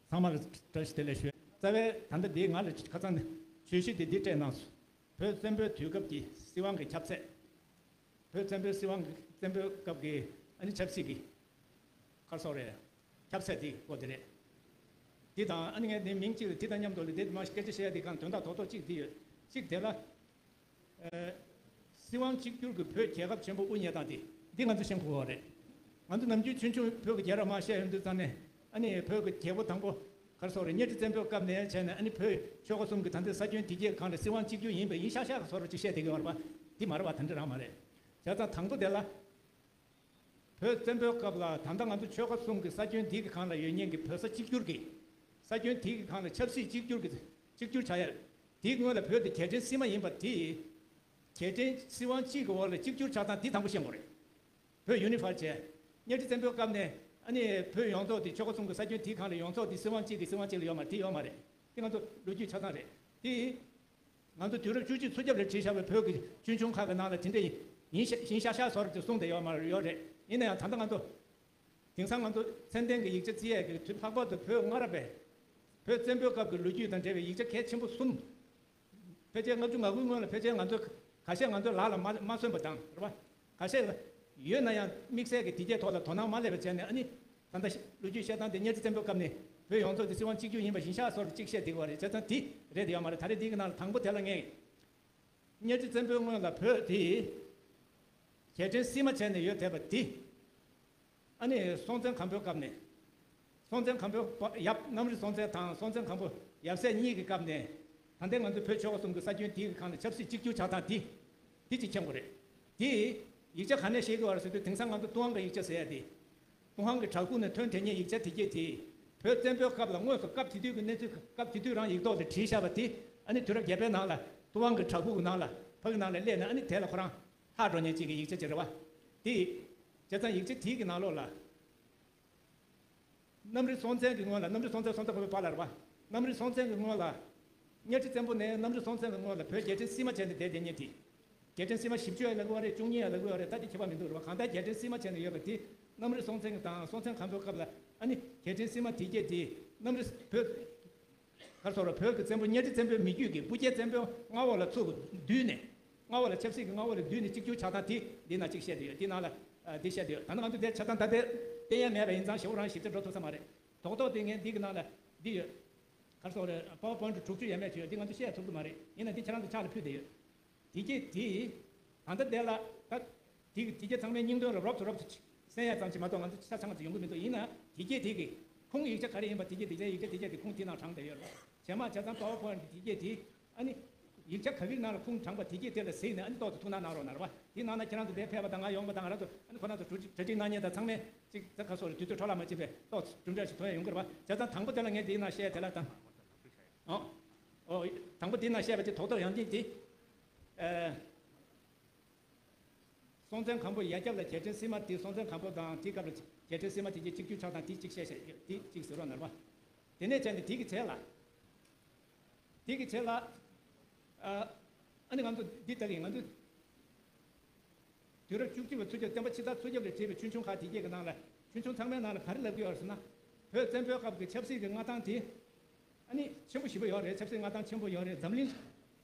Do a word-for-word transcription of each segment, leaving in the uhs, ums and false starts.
ཚང་མ་ལ་བཀྲ་ཤིས་བདེ་ལེགས་ཞུ། རྩ་བའི་ད་ལྟ་འདི་ང་ལ་ཁ་སང་ནས་བརྗོད་གཞི་འདི་འདི་སྤྲད་གནང་སོང་། བོད་བཙན་པོའི་དུས་སྐབས་ཀྱི་སྲིད་དབང་གི་ཁྱབ་ཚད། བོད་བཙན་པོའི་སྲིད་དབང་གི་བཙན་པོའི་སྐབས་ཀྱི་ཨ་ནི་ཆབ་སྲིད་ཀྱི་ག་རེ་ཟེར་དགོས་རེད། ཁྱབ་ཚད་འདི་སྐོར་དེ་རེད། འདི་དང་ཨ་ནི་ངས་འདི་མིང་གཅིག་ལ་འདི་དང་མཉམ་དུ་ལ་འདི་མ་སྐད་ཆ་བཤད་ཡ་འདི་གང་དོན་དག་རྡོག་རྡོག་གཅིག་འདི་ཡོད། གཅིག་དེ་ལ། ཨ། སྲིད་དབང་གཅིག་གྱུར་གྱི་བོད་རྒྱལ་ཁབ་ཆེན་པོ་དབུ་བརྙེས་སྟངས་དེ་འདི་ང་ཚོ་ཤེས་དགོས་པ་རེད། ང་ཚོ་ནམ་རྒྱུན་ཆུང་ཆུང་བོད་ཀྱི་རྒྱལ་རབས་མ་བཤད་ཡོང་དུས་ཙང་ནས་ཨ་ནི་བོད་ཀྱི་རྒྱལ་པོ་དང་པོ་ག་རེ་ཟེར་དགོས་རེད། གཉའ་ཁྲི་བཙན་པོའི་སྐབས་ནས་བྱས་ནས་ཨ་ནི་བོད་ཆོལ་ཁ་གསུམ་གྱི་ད་ལྟའི་ས་ཁྱོན་དེ་གའི་སྒང་ལ་སྲིད་དབང་གཅིག་གྱུར་ཡིན་པ་ཡིན་ཤག་ཤག་ག་ཟེར་ཅིག་བཤད་བསྡད་ཀྱི་ཡོད་རེད་པ། འདི་མ་རེད་པ། དེ་འདྲ་རང་མ་རེད། བྱས་ཙང་དང་པོ་དེ་ལ། བོད་བཙན་པོའི་སྐབས་ལ་ད་ལྟ་ང་ཚོ་ཆོལ་ཁ་གསུམ་གྱི་ས་ཁྱོན་འདི་གི་སྒང་ལ་ཡོད་མཁན་གྱི་བོད་ས་གཅིག་གྱུར་གྱི། ས་ཁྱོན་དེ་གི་སྒང་ལ་ཆབ་སྲིད་གཅིག་གྱུར་གྱི་གཅིག་གྱུར་བྱ་ཡ། དེའི་སྔོན་ལ་བོད་དེ་རྒྱལ་ཕྲན་སྲིད་མ་ཡིན་པ་དེ། རྒྱལ་ཕྲན་སྲིད་དབང་གཅིག་གི་འོག་ལ་གཅིག་གྱུར་ཆགས་སྟངས་དེ་དང་པོ་ཤེས་དགོས་རེད། བོད་ཡུ་ནི་ཕར་བྱས། གཉའ་ཁྲི་བཙན་པོའི་སྐབས་ནས་ཨ་ནི་བོད་ཡོངས་རྫོགས་དེ་ཆོལ་ཁ་གསུམ་གྱི་ས་ཁྱོན་དེའི་སྒང་ལ་ཡོངས་རྫོགས་དེ་སྲིད་དབང་གཅིག་གི་སྲིད་དབང་གཅིག་ལ་ཡོད་མ་རེད། དེ་ཡོད་མ་རེད། དེ་ང་ཚོ་ལོ་རྒྱུས་ཆ་ཚང་རེད། དེ། ང་ཚོ་དུས་རབས་བཅུ་གཅིག་ཚུ་རྒྱབ་ལ་བྲིས་བཞག་པའི་བོད་ཀྱི་ཆོས་འབྱུང་ཁག་གི་ནང་ལ་དེ་འདྲ་ཡིན་ཤ་ཤ་ཤ་བཟོ་རེད་ཅེས་གསུངས་བསྡད་ཡོད་མ་ཡོད་རེད། ཡིན་ན་ཡང་ད་ལྟ་ང་ཚོ་དེང་སང་ང་ཚོ་ཚད་ལྡན་གྱི་ཡིག་ཆ་བརྩི་ཡས་ཀྱི་དུས་ལྷག་པར་དུ་བོད་སྔ་རབས་པའི་བོད་བཙན་པོའི་སྐབས་ཀྱི་ལོ་རྒྱུས་དང་འབྲེལ་བའི་ཡིག་ཆ་གལ་ཆེན་པོ་གསུམ། ཕལ་ཆེར་ལྔ་བཅུ་ང་དགུའི་སྔོན་ལ་ཕལ་ཆེར་ང་ཚོ་ཁ་ཤས་ང་ཚོའི་ལག་ལ་མ་མ་སོན་པ་དང་རེད་པ། ཁ་ཤས་ལ་ཡོད་ན་ཡང་དམིགས་བསལ་གྱི་དེ་གའི་ཐོག་ལ་དོ་སྣང་མ་སླེབས་པ་བྱས་ནས་ཨ་ནི། ད་ལྟ་ལོ་རྒྱུས་བཤད་སྟངས་དེ་གཉའ་ཁྲི་བཙན་པོའི་སྐབས་ནས་བོད་ཡོངས་རྫོགས་ཀྱི་སྲིད་དབང་གཅིག་གྱུར་ཡིན་པ་ཡིན་ཤག་བཟོ་འདྲ་གཅིག་བཤད་བསྡད་ཀྱི་ཡོད་རེད། བྱས་ཙང་དེ་རེད་དེ་ཡོད་མ་རེད། ད་རེས་འདི་གི་ནང་ལ་དང་པོ་དེ་ལ་ངས། གཉའ་ཁྲི་བཙན་པོའི་སྔོན་ལ་བོད་དེ་རྒྱལ་ཕྲན་སྲིད་མ་བྱས་ནས་ཡོད་བསྡད་པ་དེ། ཨ་ནི་སྲོང་བཙན་སྒམ་པོའི་སྐབས་ནས། སྲོང་བཙན་སྒམ་པོའི་ཡབ་གནམ་རི་སྲོང་བཙན་དང་སྲོང་བཙན་སྒམ་པོ་ཡབ་སྲས་གཉིས་ཀྱི་སྐབས་ནས། ད་ལྟའི་ང་ཚོའི་བོད་ཆོལ་ཁ་གསུམ་གྱི་ས་ཁྱོན་དེའི་གི་སྒང་ལ་ཆབ་སྲིད་གཅིག་གྱུར་ཆགས་སྟངས་དེ། དེ་གཅིག་མཁྱེན་དགོས་རེད། དེ། ཡིག་ཆ་ག་ནས་ཤེས་ཀྱི་ཡོད་རེད་ཟེར་དུས་དེང་སང་ང་ཚོ་ཏུན་ཧོང་གི་ཡིག་ཆ་ཟེར་ཡ་དེ། ཏུན་ཧོང་གི་བྲག་ཕུག་ནས་ཐོན་བསྡད་མཁན་ཡིག་ཆ་དེ་གྱད་དེ། བོད་བཙན་པོའི་སྐབས་ལ་དངོས་སུ་སྐབས་དེ་དུས་ཀྱི་གནས་ཚུལ་སྐབས་དེ་དུས་རང་ཡིག་ཐོག་ཏུ་བྲིས་བཞག་པ་དེ། ཨ་ནི་དུས་རབས་བརྒྱད་པའི་ནང་ལ་ཏུན་ཧོང་གི་བྲག་ཕུག་གི་ནང་ལ་ཕ་གི་ནང་ལ་སླེབས་ནས་ཨ་ནི་དེ་ལ་ཁོ་རང་ཧ་འགྲོ་མཁན་གཅིག་གི་ཡིག་ཆ་ཅིག་རེད་པ། དེ། བྱས་ཙང་ཡིག་ཆ་དེའི་གི་ནང་ལོགས་ལ། གནམ་རི་སྲོང་བཙན་གྱི་སྔོན་ལ། གནམ་རི་སྲོང་བཙན་སྲོང་བཙན་སྒམ་པོའི་བར་ལ་རེད་པ། གནམ་རི་སྲོང་བཙན་གྱི་སྔོན་ལ། གཉའ་ཁྲི་བཙན་པོ་ནས་གནམ་རི་སྲོང་བཙན་གྱི་སྔོན་ལ་བོད་རྒྱལ་ཕྲན་སྲིད་མ་བྱས་ནས་བསྡད་བསྡད་མཁན་དེ། རྒྱལ་ཕྲན་སྲིད་མ་བཞི་བཅུ་ཡང་ལབ་ཀྱི་ཡོད་རེད། བཅུ་གཉིས་ཡང་ལབ་ཀྱི་ཡོད་རེད། ད་དེ་ཁྱད་པར་མི་འདུག་རེད་པ། གང་ལྟར་རྒྱལ་ཕྲན་སྲིད་མ་བྱས་ནས་ཡོད་པ་དེ་གནམ་རི་སྲོང་བཙན་གྱི་དང་སྲོང་བཙན་སྒམ་པོའི་སྐབས་ལ་ཨ་ནི་རྒྱལ་ཕྲན་སྲིད་མ་དེ་གྱད་དེ་གནམ་རི་བོད། ག་རེ་ཟེར་དགོས་རེད། བོད་ཀྱི་བཙན་པོ་གཉའ་ཁྲི་བཙན་པོའི་མི་རྒྱུད་ཀྱི་སྤུ་རྒྱལ་བཙན་པོའི་མངའ་འོག་ལ་ཚུར་བསྡུས་ནས། མངའ་འོག་ལ་ཆབ་སྲིད་ཀྱི་མངའ་འོག་ལ་བསྡུས་ནས་གཅིག་གྱུར་ཆགས་སྟངས་དེ་འདི་ནང་གཅིག་བཤད་བསྡད་ཡོད། འདི་ནང་ལ་ཨ་འདི་བཤད་བསྡད་ཡོད། ད་ནི་ང་ཚོ་འདིར་ཆ་ཚང་ད་ལྟའི་བསྟན་ཡ་མེད་པ་ཡིན་ཙང་ཞེ་པོ་རང་ཞིབ་ཆ་འགྲོ་ཐུབ་ས་མ་རེད། རྡོག་རྡོག་དེ་ངས་འདི་གི་ནང་ལ་འདི་ཡོད། ག་རེ་ཟེར་དགོས་རེད། པ་ཝར་པོའིན་ཊི་དྲུག་ཅུ་ཡས་མས་བྱས་ཡོད། འདི་ང་ཚོ་བཤད་ཐུབ་ཀྱི་མ་རེད། ཡིན་ན་འདི་ཁྱེད་རང་ཚོ་ཕྱག་ལ་ཕུལ་བསྡད་ཡོད། དེ་གྱད་དེ། ད་ལྟ་དེ་ལ་ད། དེ་གི་དེ་གྱད་ཚང་མའི་སྙིང་དོན་ལ་རོབ་ཙམ་རོབ་ཙམ་གསན་ཡ་ཙམ་ཞིག་མ་གཏོགས་ང་ཚོ་ཆ་ཚང་ཙམ་ཡོང་གི་མི་འདུག་ཡིན་ན་དེ་གྱད་དེ་གི་ཁུངས་ཡིག་ཆ་ག་རེ་ཡིན་པ། དེ་གྱད་དེ་གྱད་ཡིག་ཆ་དེ་གྱད་དེ་ཁུངས་དེ་ནང་དྲངས་བསྡད་ཡོད་རེད། རྗེས་མ་བྱས་ཙང་པ་ཝར་པོའིན་ཊི་དེ་གྱད་དེ་ཨ་ནི་ཡིག་ཆ་ག་གི་ནང་ལ་ཁུངས་དྲངས་པ་དེ་གྱད་དེ་ལ་གཟིགས་ནས་ཨ་ནི་ཏོག་ཙམ་ཐུགས་སྣང་གནང་རོགས་གནང་རོགས། དེ་ནང་ན་ཁྱེད་རང་ཚོ་དེར་ཕེབས་པ་དང་ང་ཡོང་པ་དང་ང་རང་ཚོ་ཨ་ནི་ཁོ་རང་ཚོ་གྲ་སྒྲིག་གནང་མཁན་དང་ཚང་མས་ཅིག་ད་ག་རེ་ཟེར་དགོས་རེད། དུས་ཚོད་འཕྲོ་བརླག་མ་བྱེད་པའི་ཏོག་ཙམ་གྲུབ་འབྲས་ཤིག་ཐོན་ཡ་ཡོང་གི་རེད་པ། བྱས་ཙང་དང་པོ་དེ་ལ་ངས་དེའི་ནང་བཤད་དེ་ལ་དང་། ཨོ། ཨོ། དང་པོ་དེའི་ནང་བཤད་པ་དེ་རྡོག་རྡོག་ཡང་ཅིག་དེ། ཨ། སྲོང་བཙན་སྒམ་པོ་ཡ་རྒྱབ་ལ་རྒྱལ་ཕྲན་སྲིད་མ་དེ། སྲོང་བཙན་སྒམ་པོ་དང་དེའི་སྐབས་ལ་རྒྱལ་ཕྲན་སྲིད་མ་དེ་གྱད་གཅིག་གྱུར་ཆགས་སྟངས་དེ་གཅིག་བཤད་བཤད་དེ་གཅིག་ཟེར་རོགས་གནང་རོགས། དེ་ནས་བྱས་ནས་དེ་གི་རྗེས་ལ། དེ་གི་རྗེས་ལ། ཨ། ཨ་ནི་ང་ཚོ་འདི་ལྟ་གི་ང་ཚོ་དུས་རབས་བཅུ་གཅིག་པའི་ཚུ་རྒྱབ། བསྟན་པ་ཕྱི་དར་ཚུ་རྒྱབ་ལ་བྲིས་པའི་ཆོས་འབྱུང་ཁག་དེ་གྱད་ཀྱི་ནང་ལ། ཆོས་འབྱུང་ཚང་མའི་ནང་ལ་ག་རེ་ལབ་ཀྱི་ཡོད་རེད་ཟེར་ན། བོད་བཙན་པོའི་སྐབས་ཀྱི་ཆབ་སྲིད་ཀྱི་མངའ་ཐང་དེ་ཨ་ནི་ཆེན་པོ་ཞེ་པོ་ཡོད་རེད། ཆབ་སྲིད་མངའ་ཐང་ཆེན་པོ་ཡོད་རེད། འཛམ་གླིང་།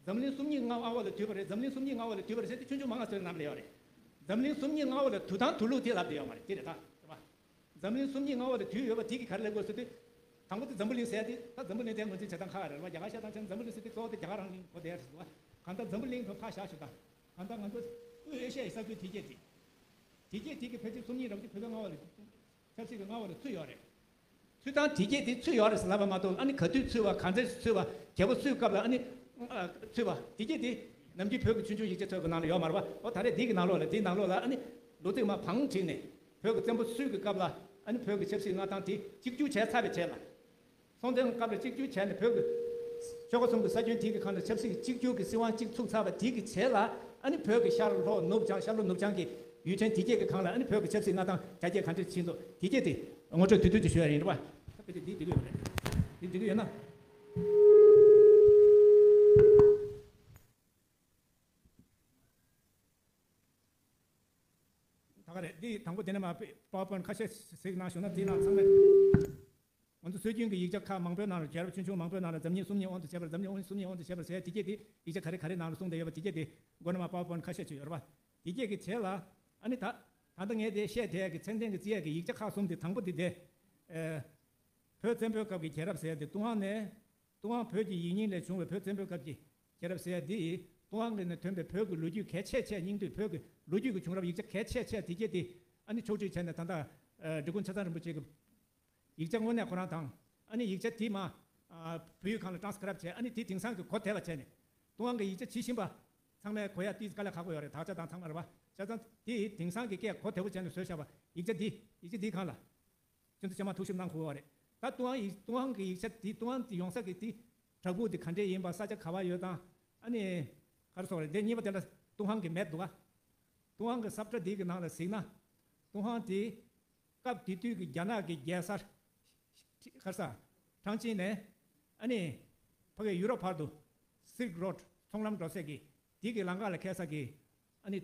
འཛམ་གླིང་སུམ་གཉིས་མངའ་འོག་ལ་བསྡུས་པ་རེད། འཛམ་གླིང་སུམ་གཉིས་མངའ་འོག་ལ་བསྡུས་པ་རེད་ཟེར་དེ་ཆོས་འབྱུང་མང་ང་ཚོའི་ནང་ལ་ཡོད་རེད། འཛམ་གླིང་སུམ་གཉིས་མངའ་འོག་ལ་བསྡུ་སྟངས་བསྡུ་ལུགས་དེ་ལབ་བསྡད་ཡོད་མ་རེད། དེ་རེད་ད། རེད་པ། འཛམ་གླིང་སུམ་གཉིས་མངའ་འོག་ལ་བསྡུས་ཡོད་པ་དེ་གིས་ག་རེ་ལབ་དགོས་ཟེར་དུས། དང་པོ་དེ་འཛམ་བུ་གླིང་ཟེར་ཡ་དེ་ད་འཛམ་བུ་གླིང་དེ་ངོས་འཛིན་བྱེད་སྟངས་ཁག་རེད་པ། རྒྱ་གར་བཤད་སྟངས་བྱས་ན་འཛམ་བུ་གླིང་ཟེར་དུས་གཙོ་བོ་དེ་རྒྱ་གར་རང་གི་གོ་བསྡད་རེད་པ། གང་ལྟར་འཛམ་བུ་གླིང་དུ་ཕར་བཞག་ཞུ་དང་། གང་ལྟར་ང་ཚོ་དབུས་ཨེ་ཤ་ཡའི་ས་ཁུལ་དེ་གྱད་དེ། དེ་གྱད་དེ་གིས་ཕལ་ཆེར་སུམ་གཉིས་རང་གི་བོད་པའི་མངའ་འོག་ལ། ཆབ་སྲིད་ཀྱི་མངའ་འོག་ལ་ཚུད་ཡོད་རེད། ཚུད་སྟངས་དེ་གྱད་དེ་ཚུད་ཡོད་རེད་ཟེར་ལབ་པ་མ་གཏོགས། ཨ་ནི་ག་དུས་ཚུད་པ། ག་ཚོད་ཚུད་པ། རྒྱལ་པོ་སུའི་སྐབས་ལ་ཨ་ནི་ཚུད་པ། དེ་གྱད་དེ་ནམ་རྒྱུན་བོད་ཀྱི་ཆོས་འབྱུང་ཡིག་ཆ་ཚོའི་གི་ནང་ལ་ཡོད་མ་རེད་པ། ཨོ། ད་རེས་འདི་གི་ནང་ལོགས་ལ། འདིའི་ནང་ལོགས་ལ་ཨ་ནི་ལོ་ཚིགས་མ་བང་བྲིས་ནས། བོད་ཀྱི་བཙན་པོ་སུའི་གི་སྐབས་ལ་ཨ་ནི་བོད་ཀྱི་ཆབ་སྲིད་མངའ་ཐང་དེ་གཅིག་གྱུར་བྱས་ཚར་བའི་རྗེས་ལ། སྲོང་བཙན་སྐབས་ལ་གཅིག་གྱུར་བྱས་ནས། བོད་ཀྱི་ཆོལ་ཁ་གསུམ་གྱི་ས་ཁྱོན་དེ་གི་སྒང་ལ་ཆབ་སྲིད་གཅིག་གྱུར་གྱི་སྲིད་དབང་གཅིག་ཚུགས་ཚར་བ་དེ་གི་རྗེས་ལ། ཨ་ནི་བོད་ཀྱི་ཤར་ལྷོ་ནུབ་བྱང་། ཤར་ལྷོ་ནུབ་བྱང་གི་ཡུལ་ཕྲན་དེ་གྱད་ཀྱི་སྒང་ལ་ཨ་ནི་བོད་ཀྱི་ཆབ་སྲིད་མངའ་ཐང་རྒྱ་སྐྱེད་ག་འདྲ་ཕྱིན་འདུག་དེ་གྱད་དེ་ངོ་སྤྲོད་དུས་ཚོད་ཅིག་ཞུ་ཡ་ཡིན་རེད་པ། ད་དཔེ་དེ་འདི་འགྲིག་གི་ཡོད་རེད། འདི་འགྲིག་གི་ཡོད་ན། ད་ག་རེད། འདི་དང་པོ་དེ་ནས་མར་པ་ཝར་པོའིན་ཊི་ཁ་ཤས་གཟིགས་གནང་བྱུང་ན། དེའི་ནང་ཚང་མས། ང་ཚོ་སྲོལ་རྒྱུན་གྱི་ཡིག་ཆ་ཁག་མང་པོའི་ནང་ལ་རྒྱལ་རབས་ཆུང་ཆུང་མང་པོའི་ནང་ལ་འཛམ་གླིང་གསུམ་གཉིས་དབང་དུ་བྱས་པར། འཛམ་གླིང་གསུམ་གཉིས་དབང་དུ་བྱས་པར་ཟེར་དེ་སྐད་དེ་ཡིག་ཆ་ག་རེ་ག་རེ་ནང་ལ་གསུངས་བསྡད་ཡོད་པ་དེ་སྐད་དེ་མགོ་ནས་མར་PowerPoint་ཁ་ཤས་ཅིག་ཡོད་རེད་པ། དེ་སྐད་ཀྱི་རྗེས་ལ་ཨ་ནི་ད་ད་ལྟ་ངས་དེ་བཤད་བསྡད་ཡག་གི་ཚད་ལྡན་གྱི་རྩིས་ཡག་གི་ཡིག་ཆ་ཁག་གསུམ་དེ། དང་པོ་དེ་དེ་ཨེ། བོད་བཙན་པོའི་སྐབས་ཀྱི་རྒྱལ་རབས་ཟེར་ཡག་དེ་ཏུན་ཧོང་ནས། ཏུན་ཧོང་བོད་ཀྱི་ཡིག་རྙིང་ལས་བྱུང་བའི་བོད་བཙན་པོའི་སྐབས་ཀྱི་རྒྱལ་རབས་ཟེར་ཡག་འདི་ཡིས་ཏུན་ཧོང་གི་ནས་ཐོན་པའི་བོད་ཀྱི་ལོ་རྒྱུས་གལ་ཆེ་ཆེ། སྙིང་བསྡུས་བོད་ཀྱི་ལོ་རྒྱུས་ཀྱི་བྱུང་རབས་ཡིག་ཆ་གལ་ཆེ་ཆེ་དེ་སྐད་དེ་ཨ་ནི་ཕྱོགས་སྒྲིག་བྱས་ནས། ད་ལྟ་ཨ་འབྲི་གུང་ཆ་ཚང་རིན་པོ་ཆེ་གི་ཡིག་ཆ་དངོས་གནས་ཁོ་རང་དང་། ཨ་ནི་ཡིག་ཆ་དེ་མར་ཨ་བོད་ཡིག་སྒང་ལ་transcribe་བྱས། ཨ་ནི་དེ་དེང་སང་གི་གོ་བདེ་བ་བྱས་ནས། ཏུན་ཧོང་གི་ཡིག་ཆ་བྲིས་ཤེས་པ་ཚང་མས་གོ་ཡག་དེ་དཀའ་ལས་ཁག་པོ་ཡོད་རེད། དག་ཆ་དང་ཚང་མ་རེད་པ། བྱས་ཙང་དེ་དེང་སང་གི་སྐད་གོ་བདེ་པོ་བྱས་ནས་བཟོས་བཞག་པ། ཡིག་ཆ་འདི་ཡིག་ཆ་འདིའི་སྒང་ལ་ཁྱེད་ཚོ་ཚང་མ་ཐུགས་ཞིབ་གནང་དགོས་པ་རེད། ད་ཏུན་ཧོང་ཡིག་ཏུན་ཧོང་གི་ཡིག་ཆ་འདི། ཏུན་ཧོང་དེ་ཡོང་ས་གི་དེ་བྲག་ཕུག་དེ་ག་འདྲས་ཡིན་པ། ས་ཆ་ག་པར་ཡོད་དང་། ཨ་ནི་ག་རེ་ཟེར་དགོས་རེད། འདི་གཉིས་པ་དེ་ལ་ཏུན་ཧོང་གི་map་འདུག་ག་ཏུན་ཧོང་གི་ས་བཀྲ་འདི་གི་ནང་ལ་གཟིགས་ན། ཏུན་ཧོང་དེ་སྐབས་དེ་དུས་ཀྱི་རྒྱ་ནག་གི་རྒྱལ་ས། ག་རེ་ཟེར། ཁྲང་ཅིན་ནས་ཨ་ནི་ཕ་གི་ཡུ་རོབ་བར་དུ་Silk Road་ཚོང་ལམ་འགྲོ་སའི་གི་དེ་གི་ལམ་ཁ་ལ་ཁེལ་ས་གི་ཨ་ནི་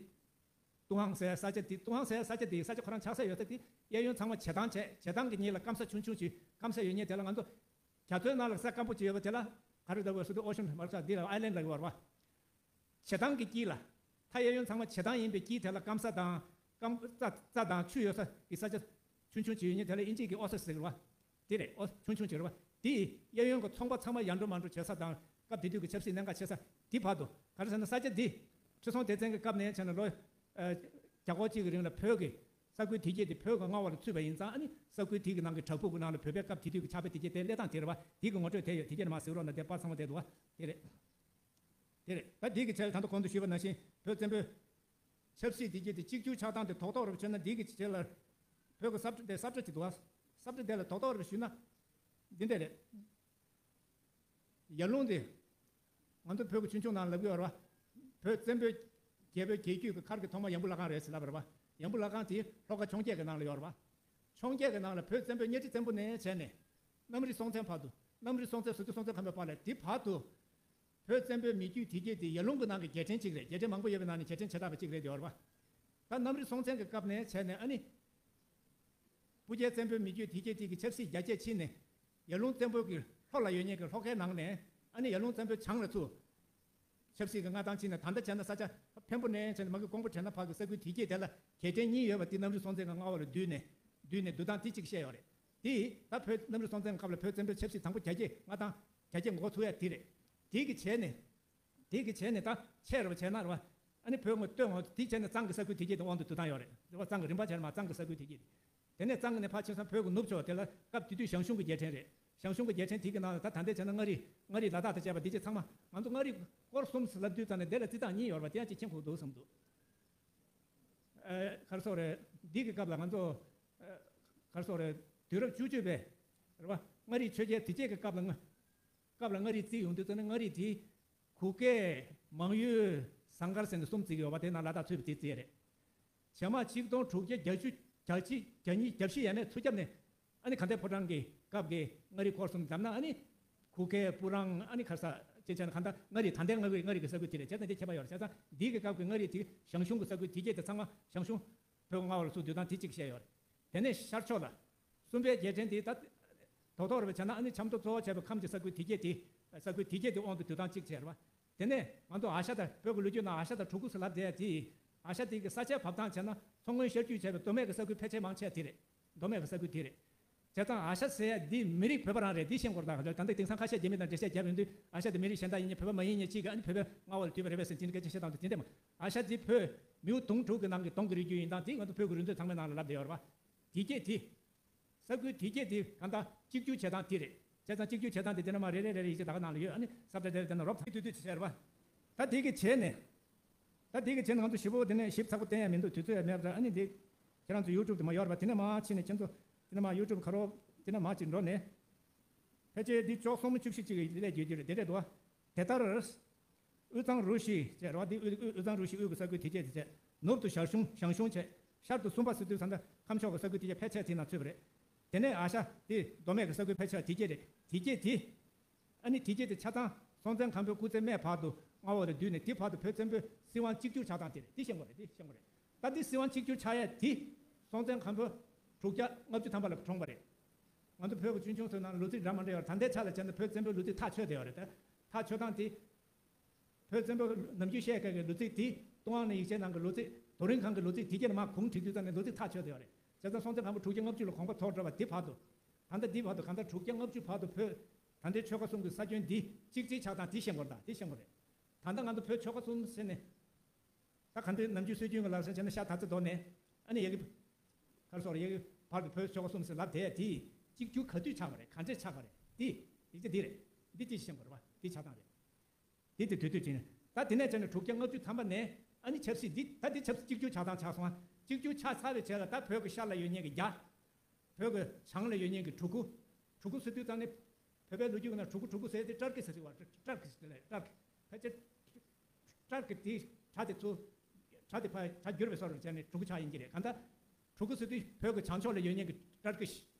ཏུན་ཧོང་ཟེར་ས་ཆ་དེ། ཏུན་ཧོང་ཟེར་ས་ཆ་དེ། ས་ཆ་ཁོ་རང་ཆགས་ས་ཡོད་ས་དེ་གཡས་གཡོན་ཚང་མ་བྱེ་ཐང་བྱས། བྱེ་ཐང་གི་གཉིས་ལ་སྐམ་ས་ཆུང་ཆུང་ཅིག་སྐམ་ས་ཡོད་མཁན་དེ་ལ། ང་ཚོ་རྒྱ་མཚོའི་ནང་ལ་ས་སྐམ་པོ་ཅིག་ཡོད་པ་དེ་ལ་ག་རེ་ལབ་དགོས་ཟེར་དུས་ocean་མ་རེད་ས། འདི་ལ་island་ལབ་ཀྱི་ཡོད་རེད་པ། བྱེ་ཐང་གི་དཀྱིལ་ལ། མཐའ་གཡས་གཡོན་ཚང་མ་བྱེ་ཐང་ཡིན་པའི་དཀྱིལ་དེ་ལ་སྐམ་ས་དང་། སྐམ་རྩྭ་རྩྭ་དང་ཆུ་ཡོད་ས་གི་ས་ཆ་ཆུང་ཆུང་ཅིག་ཡོད་མཁན་དེ་ལ་ཨིན་ཇི་གི་oasis་ཟེར་གྱི་རེད་པ། དེ་རེད། ཨོ་ཆུང་ཆུང་ཅིག་རེད་པ། དེ་ཡི་གཡས་གཡོན་གྱི་ཚོང་པ་ཚང་མ་ཡར་འགྲོ་མར་འགྲོ་བྱེད་ས་དང་། སྐབས་དེ་དུས་ཀྱི་ཆབ་སྲིད་གནད་འགག་ཆེ་ས་དེ་བར་དུ། ག་རེ་ཟེར་ན་ས་ཆ་འདི་ཁྲི་སྲོང་ལྡེ་བཙན་གྱི་སྐབས་ནས་བྱས་ནས་ལོ་ཨ་བརྒྱ་སྐོར་ཅིག་གི་རིང་ལ་བོད་ཀྱི་ས་ཁུལ་དེ་སྐད་དེ་བོད་ཀྱི་མངའ་འོག་ལ་ཚུད་པ་ཡིན་ཙང་། ཨ་ནི་ས་ཁུལ་དེ་གི་ནང་གི་བྲག་ཕུག་གི་ནང་ལ་བོད་པའི་སྐབས་དེ་དུས་ཀྱི་ཕྱག་དཔེ་དེ་སྐད་དེ་སླེབས་སྟངས་དེ་རེད་པ། དེ་གི་ངོ་སྤྲོད་དེ་ཡོད། དེ་སྐད་ནས་མར་གཟིགས་རོགས་གནང་། དེ་པར་ཚང་མ་བསྡད་འདུག་པ། དེ་རེད། དེ་རེད། ད་འདི་གི་ཆེད་ལ་ད་ལྟ་གོང་དུ་ཞུས་པ་ནང་བཞིན་བོད་བཙན་པོའི་ཆབ་སྲིད་འདི་གྱད་དེ་གཅིག་གྱུར་ཆགས་སྟངས་དེ་རྡོག་རྡོག་རེ་བྱས་ན། འདི་གི་ཆེད་ལ་བོད་ཀྱི་ས་བཀྲ་དེ། ས་བཀྲ་ཅིག་འདུག་ཨ། ས་བཀྲ་དེ་ལ་རྡོག་རྡོག་རེ་ཞུས་ན་འདི་འདྲ་རེད། ཡར་ཀླུང་དེ་ང་ཚོ་བོད་ཀྱི་ཆོས་འབྱུང་ནང་ལབ་ཀྱི་ཡོད་རེད་པ། བོད་བཙན་པོའི་རྒྱལ་པོའི་རྒྱལ་རྒྱུད་ཀྱི་མཁར་གྱི་ཐོག་མ་ཡམ་བུ་ལྷ་ཁང་རེད་ཟེར་ལབ་པ་རེད་པ། ཡམ་བུ་ལྷ་ཁང་དེ་ལྷོ་ཁ་འཕྱོངས་རྒྱས་ཀྱི་ནང་ལ་ཡོད་རེད་པ། འཕྱོངས་རྒྱས་ཀྱི་ནང་ལ་བོད་བཙན་པོའི་གཉའ་ཁྲི་བཙན་པོ་ནས་བྱས་ནས་གནམ་རི་སྲོང་བཙན་བར་དུ། གནམ་རི་སྲོང་བཙན་ཟེར་དུས་སྲོང་བཙན་སྒམ་པོའི་བར་ལ། དེ་བར་དུ་བོད་བཙན་པོའི་མི་རྒྱུད་དེ་སྐད་དེ་ཡར་ཀླུང་གི་ནང་གི་རྒྱལ་ཕྲན་གཅིག་རེད། རྒྱལ་ཕྲན་མང་པོ་ཡོད་པའི་ནང་ནས་རྒྱལ་ཕྲན་ཆེ་དྲགས་པ་གཅིག་རེད་ཡོད་རེད་པ། ད་གནམ་རི་སྲོང་བཙན་གྱི་སྐབས་ནས་བྱས་ནས་ཨ་ནི་སྤུ་རྒྱལ་བཙན་པོའི་མི་རྒྱུད་དེ་སྐད་དེ་གི་ཆབ་སྲིད་རྒྱ་སྐྱེད་ཕྱིན་ནས། ཡར་ཀླུང་བཙན་པོ་གི་ལྷོ་ལ་ཡོད་མཁན་གྱི་ལྷོ་ཁའི་ནང་ནས། ཨ་ནི་ཡར་ཀླུང་བཙན་པོའི་བྱང་ལ་ཚུར་ཆབ་སྲིད་ཀྱི་མངའ་ཐང་ཕྱིན་ནས། ད་ལྟ་བྱས་ན་ས་ཆ་འཕན་པོ་ནས་བྱས་ནས་མ་གི་ཀོང་པོ་བྲག་སྣ་བར་གྱི་ས་ཁུལ་དེ་སྐད་དེ་ལ་རྒྱལ་ཕྲན་གཉིས་ཡོད་པ་དེ་གནམ་རི་སྲོང་བཙན་གྱི་མངའ་འོག་ལ་བསྡུས་ནས། བསྡུས་ནས་བསྡུ་སྟངས་དེ་གཅིག་བཤད་ཡོད་རེད། དེ་ད་བོད་གནམ་རི་སྲོང་བཙན་གྱི་སྐབས་ལ་བོད་བཙན་པོའི་ཆབ་སྲིད་དང་པོ་རྒྱ་སྐྱེད། མངའ་ཐང་རྒྱ་སྐྱེད་འགོ་ཚུགས་ཡ་དེ་རེད། དེ་གི་བྱས་ནས། དེ་གི་བྱས་ནས་ད་ཆད་རེད་པ། བྱས་ན་རེད་པ། ཨ་ནི་བོད་ངོས་གཏོད་འོང་། དེ་བྱས་ནས་གཙང་གི་ས་ཁུལ་དེ་སྐད་དེ་དབང་དུ་བསྡུ་སྟངས་ཡོད་རེད། རེད་པ། གཙང་གི་རིམ་པ་བྱས་ནས་མར་གཙང་གི་ས་ཁུལ་དེ་སྐད་དེ། དེ་ནས་གཙང་གི་ནས་ཕར་ཕྱིན་ཙང་བོད་ཀྱི་ནུབ་ཕྱོགས་དེ་ལ་སྐབས་དེ་དུས་ཞང་ཞུང་གི་རྒྱལ་ཕྲན་རེད། ཞང་ཞུང་གི་རྒྱལ་ཕྲན་དེ་གི་ནང་ལ་ད་ད་ལྟའི་བྱས་ན་མངའ་རིས། མངའ་རིས་ལ་དྭགས་དང་བཅས་པ་འདི་གྱད་ཚང་མ། ང་ཚོ་མངའ་རིས་སྐོར་གསུམ་ཟེར་ལབ་དུས་ཙམ་ནས་འདི་ལ་རྩིས་སྟངས་གཉིས་ཡོད་རེད་པ། དེ་ཡང་གཅིག་མཁྱེན་དགོས་འདུག་བསམ་འདུག་ཨ། ག་རེ་ཟེར་དགོས་རེད། འདི་གི་སྐབས་ལ་ང་ཚོ་ཨ། ག་རེ་ཟེར་དགོས་རེད། དུས་རབས་བཅུ་གཅིག་པའི་རེད་པ། མངའ་རིས་ཆོས་རྒྱལ་དེ་སྐད་ཀྱི་སྐབས་ལ། སྔ་སྐབས་ལ་མངའ་རིས་བརྩིས་ཡོང་དུས་ཙམ་ནས་མངའ་རིས་དེ་གུ་གེ། མང་ཡུལ། ཟངས་དཀར་ཟེར་ནས་གསུམ་བརྩི་གི་ཡོད་པ། དེ་ནང་ལ་དྭགས་ཚུད་པ་དེ་བརྩིས་རེད། བྱེ་མ་ཆིག་སྟོང་དྲུག་བརྒྱ་བརྒྱད་ཅུ། བརྒྱད་ཅུ། བརྒྱ་གཉིས། བརྒྱད་བཞི་ཡས་མས་ཚུར་རྒྱབ་ནས། ཨ་ནི་དགའ་ལྡན་ཕོ་བྲང་གི་སྐབས་ཀྱི་མངའ་རིས་སྐོར་གསུམ་བསྡོམས་ན། ཨ་ནི་གུ་གེ། སྤུ་རང་། ཨ་ནི་ག་རེ་ཟེར། ཅེས་བྱས་ན་གང་ལྟར་མངའ་རིས་ད་ལྟའི་མངའ་རིས། མངའ་རིས་ཀྱི་ས་ཁུལ་དེ་རེད། བྱས་ཙང་དེ་ཁྱད་པར་ཡོད་རེད། བྱས་ཙང་འདི་གི་སྐབས་ཀྱི་མངའ་རིས་དེ་ཞང་ཞུང་གི་ས་ཁུལ་དེ་སྐད་དེ་ཚང་མ་ཞང་ཞུང་བོད་མངའ་འོག་ལ་ཚུར་བསྡུ་སྟངས་དེ་གཅིག་བཤད་ཡོད་རེད། དེ་ནས་ཤར་ཕྱོགས་ལ་གསུམ་པའི་རྒྱལ་ཕྲན་དེ་ད་རྡོག་རྡོག་རེ་བྱས་ན། ཨ་ནི་ཆབ་མདོ་གཙོ་བོ་བྱས་པའི་ཁམས་ཀྱི་ས་ཁུལ་དེ་སྐད་དེ། ས་ཁུལ་དེ་སྐད་དེ་དབང་དུ་བསྡུ་སྟངས་གཅིག་བྱས་རེད་པ། དེ་ནས་ང་ཚོ་ཨ་ཤ་དང་། བོད་ཀྱི་ལོ་རྒྱུས་ནང་ཨ་ཤ་དང་གྲུ་གུ་ཟེར་ལབ་བསྡད་ཡ་དེ། ཨ་ཤ་དེ་གི་ས་ཆའི་བབ་ཐང་བྱས་ན་མཚོ་སྔོན་ཤར་རྒྱུད་བྱས་པའི་མདོ་སྨད་ཀྱི་ས་ཁུལ་ཕལ་ཆེར་མང་ཆེ་དེ་རེད། མདོ་སྨད་ཀྱི་ས་ཁུལ་དེ་རེད། བྱས་ཙང་ཨ་ཤ་ཟེར་ཡ་འདི་མི་རིགས་བོད་པ་རང་རེད། འདི་ཤེས་དགོས་རེད། ད་ད་ལྟ་དེང་སང་ཁ་ཤས་རྒྱ་མི་དང་འགྲེལ་བཤད་བརྒྱབ་ཡོང་དུས། ཨ་ཤ་དེ་མི་རིགས་གཞན་དག་ཡིན་མཁན། བོད་པ་མ་ཡིན་མཁན་གཅིག་གིས། ཨ་ནི་བོད་པའི་མངའ་འོག་ལ་བསྡུས་པ་རེད་པས་ཟེར་དེ་འདྲའི་སྐད་ཆ་བཤད་སྟངས་དེ་དེ་འདྲ་མ། ཨ་ཤ་དེ་བོད་མིའུ་གདུང་དྲུག་གི་ནང་གི་གདོང་གི་རིགས་རྒྱུད་ཡིན་སྟངས་དེ་ང་ཚོ་བོད་ཀྱི་རུས་མཛོད་ཚང་མའི་ནང་ལ་ལབ་བསྡད་ཡོད་རེད་པ། དེ་སྐད་དེ། ས་ཁུལ་དེ་སྐད་དེ་གང་ལྟར་གཅིག་གྱུར་བྱེད་སྟངས་དེ་རེད། བྱས་ཙང་གཅིག་གྱུར་བྱེད་སྟངས་དེ་དེ་འདྲ་མ་རེད། རེད་རེད་རེད། ཡིག་ཆ་ད་ག་ནང་ལ་ཡོད། ཨ་ནི་ས་བཀྲ་དེ་དེ་ན་རོབ་ཐུད་ཐུད་ཐུད་བྱས་རེད་པ། ད་དེ་གི་བྱས་ནས། ད་དེ་གི་བྱས་ནས་ང་ཚོ་ཞིབ་པོ་དེ་ནས་ཞིབ་ཚགས་པོ་བསྟན་ཡ་མི་འདུག་དུས་ཚོད་ཡང་མེད་པ་འདྲ། ཨ་ནི་དེ་ཁྱེད་རང་ཚོ་ཡུ་ཊུབ་དེ་མ་ཡོད་རེད་པ། དེ་ནས་མར་ཕྱིན་ནས་ཁྱེད་ཚོ་དེ་ནས་མར་ཡུ་ཊུབ་ཁ་རོག་དེ་ནས་མར་ཅིག་འགྲོ་ནས། ཕལ་ཆེར་འདི་ཅོག་གསུམ་བཅུ་བཞི་ཅིག་གི་ལས་བརྒྱུད་རྒྱུ་རེད། དེ་འདྲས་འདུག་པ། དེ་ལྟར། དབུས་གཙང་རུ་བཞི་བྱས་རེད་པ། འདི་དབུས་དབུས་གཙང་རུ་བཞི། དབུས་ཀྱི་ས་ཁུལ་དེ་སྐད་དེ་བྱས། ནུབ་ཏུ་ཞར་བྱུང་ཞང་ཞུང་བྱས། ཤར་དུ་སུམ་པ་ཟེར་དུས་ཙམ་ད་ཁམས་ཕྱོགས་ཀྱི་ས་ཁུལ་དེ་སྐད་ཕལ་ཆེར་དེ་ནང་ཚུད་པ་རེད། དེ་ནས་ཨ་ཤ་དེ་མདོ་སྨད་ཀྱི་ས་ཁུལ་ཕལ་ཆེར་དེ་སྐད་རེད། དེ་སྐད་དེ། ཨ་ནི་དེ་སྐད་དེ་ཆ་ཚང་སྲོང་བཙན་སྒམ་པོའི་སྐུ་ཚེ་སྨད་བར་དུ་མངའ་འོག་ལ་བསྡུས་ནས། དེ་བར་དུ་བོད་བཙན་པོའི་སྲིད་དབང་གཅིག་གྱུར་ཆགས་སྟངས་དེ་རེད། དེ་ཤེས་དགོས་རེད། དེ་ཤེས་དགོས་རེད། ད་འདི་སྲིད་དབང་གཅིག་གྱུར་ཆགས་ཡ་དེ་སྲོང་བཙན་སྒམ་པོ་དྲུག་བརྒྱ་ལྔ་བཅུ་ཐམ་པ་ལ་གྲོངས་པ་རེད། ང་ཚོ་བོད་ཀྱི་ཆོས་འབྱུང་ཚོའི་ནང་ལ་ལོ་ཚིགས་འདྲ་མ་འདྲ་ཡོད་རེད། ད་ལྟའི་ཆ་ལ་བྱས་ན་བོད་བཙན་པོའི་ལོ་ཚིགས་ཐག་ཆོད་བསྡད་ཡོད་རེད། ད་ཐག་ཆོད་སྟངས་དེ། བོད་བཙན་པོ་ནམ་རྒྱུན་བཤད་མཁན་གྱི་ལོ་ཚིགས་དེ་ཏུན་ཧོང་ནས་ཡིག་ཆའི་ནང་གི་ལོ་ཚིགས། རྡོ་རིང་སྒང་གི་ལོ་ཚིགས་དེ་གྱད་མར་གུང་བསྒྲིགས་དུས་ཙམ་ནས་ལོ་ཚིགས་ཐག་ཆོད་བསྡད་ཡོད་རེད། བྱས་ཙང་སྲོང་བཙན་སྒམ་པོ་དྲུག་བརྒྱ་ལྔ་བཅུ་ལ་དགོངས་པ་རྫོགས་འགྲོ་བ་དེ་བར་དུ། ད་ལྟ་འདི་བར་དུ། གང་ལྟར་དྲུག་བརྒྱ་ལྔ་བཅུ་བར་དུ་བོད་ད་ལྟའི་ཆོལ་ཁ་གསུམ་གྱི་ས་ཁྱོན་འདི་གཅིག་སྒྲིལ་ཆགས་སྟངས་དེ་ཤེས་དགོས་རེད། ད་དེ་ཤེས་དགོས་རེད། ད་ལྟ་ང་ཚོ་བོད་ཆོལ་ཁ་གསུམ་ཟེར་ནས། ད་ག་འདྲའི་ནམ་རྒྱུན་སྲོལ་རྒྱུན་གྱི་ལམ་སྲོལ་བྱས་ན་ཤ་དར་ཚེ་རྡོ་ནས། ཨ་ནི་ཡ་གི། ག་རེ་ཟེར། ཡ་གི་བར་དུ་བོད་ཆོལ་ཁ་གསུམ་ཟེར་ལབ་བསྡད་ཡ་དེ་གཅིག་གྱུར་ག་དུས་ཆགས་པ་རེད། ག་འདྲས་ཆགས་པ་རེད། དེ་ཡིག་ཆ་འདི་རེད། འདི་ཅི་ཞིག་ཤེས་དགོས་རེད་པ། འདི་ཆགས་སྟངས་རེད། འདི་དེ་དུས་དུས་ཅིག་ནས། ད་དེ་ནས་བྱས་ནས་དྲུག་བརྒྱ་ལྔ་བཅུ་ཐམ་པ་ནས་ཨ་ནི་ཆབ་སྲིད་འདི། ད་འདི་ཆབ་སྲིད་གཅིག་གྱུར་ཆགས་སྟངས་ཆགས་སོང་ང་། གཅིག་གྱུར་ཆགས་ཚར་བའི་རྗེས་ལ་ད་བོད་ཀྱི་ཤར་ལ་ཡོད་མཁན་གྱི་རྒྱ། བོད་ཀྱི་བྱང་ལ་ཡོད་མཁན་གྱི་གྲུ་གུ། གྲུ་གུ་ཟེར་དུས་ཙམ་ནས། བོད་པའི་ལོ་རྒྱུས་ཀྱི་ནང་གྲུ་གུ་གྲུ་གུ་ཟེར་དེ་སྤྲར་གི་ཟེར་གི་བ། སྤྲར་གི་ཟེར་གི། སྤྲར་གི། ཕལ་ཆེར་སྤྲར་གི་དེ་སྒྲ་དེ་ཚུར། སྒྲ་དེ་ཕར་སྒྲ་བསྒྱུར་བའི་བཟོ་འདྲ་བྱས་ནས་གྲུ་གུ་ཆགས་ཡིན་གྱི་རེད། གང་ལྟར་གྲུ་གུ་ཟེར་དུས་བོད་ཀྱི་བྱང་ཕྱོགས་ལ་ཡོད་མཁན་གྱི་སྤྲར་གི་ཞིག།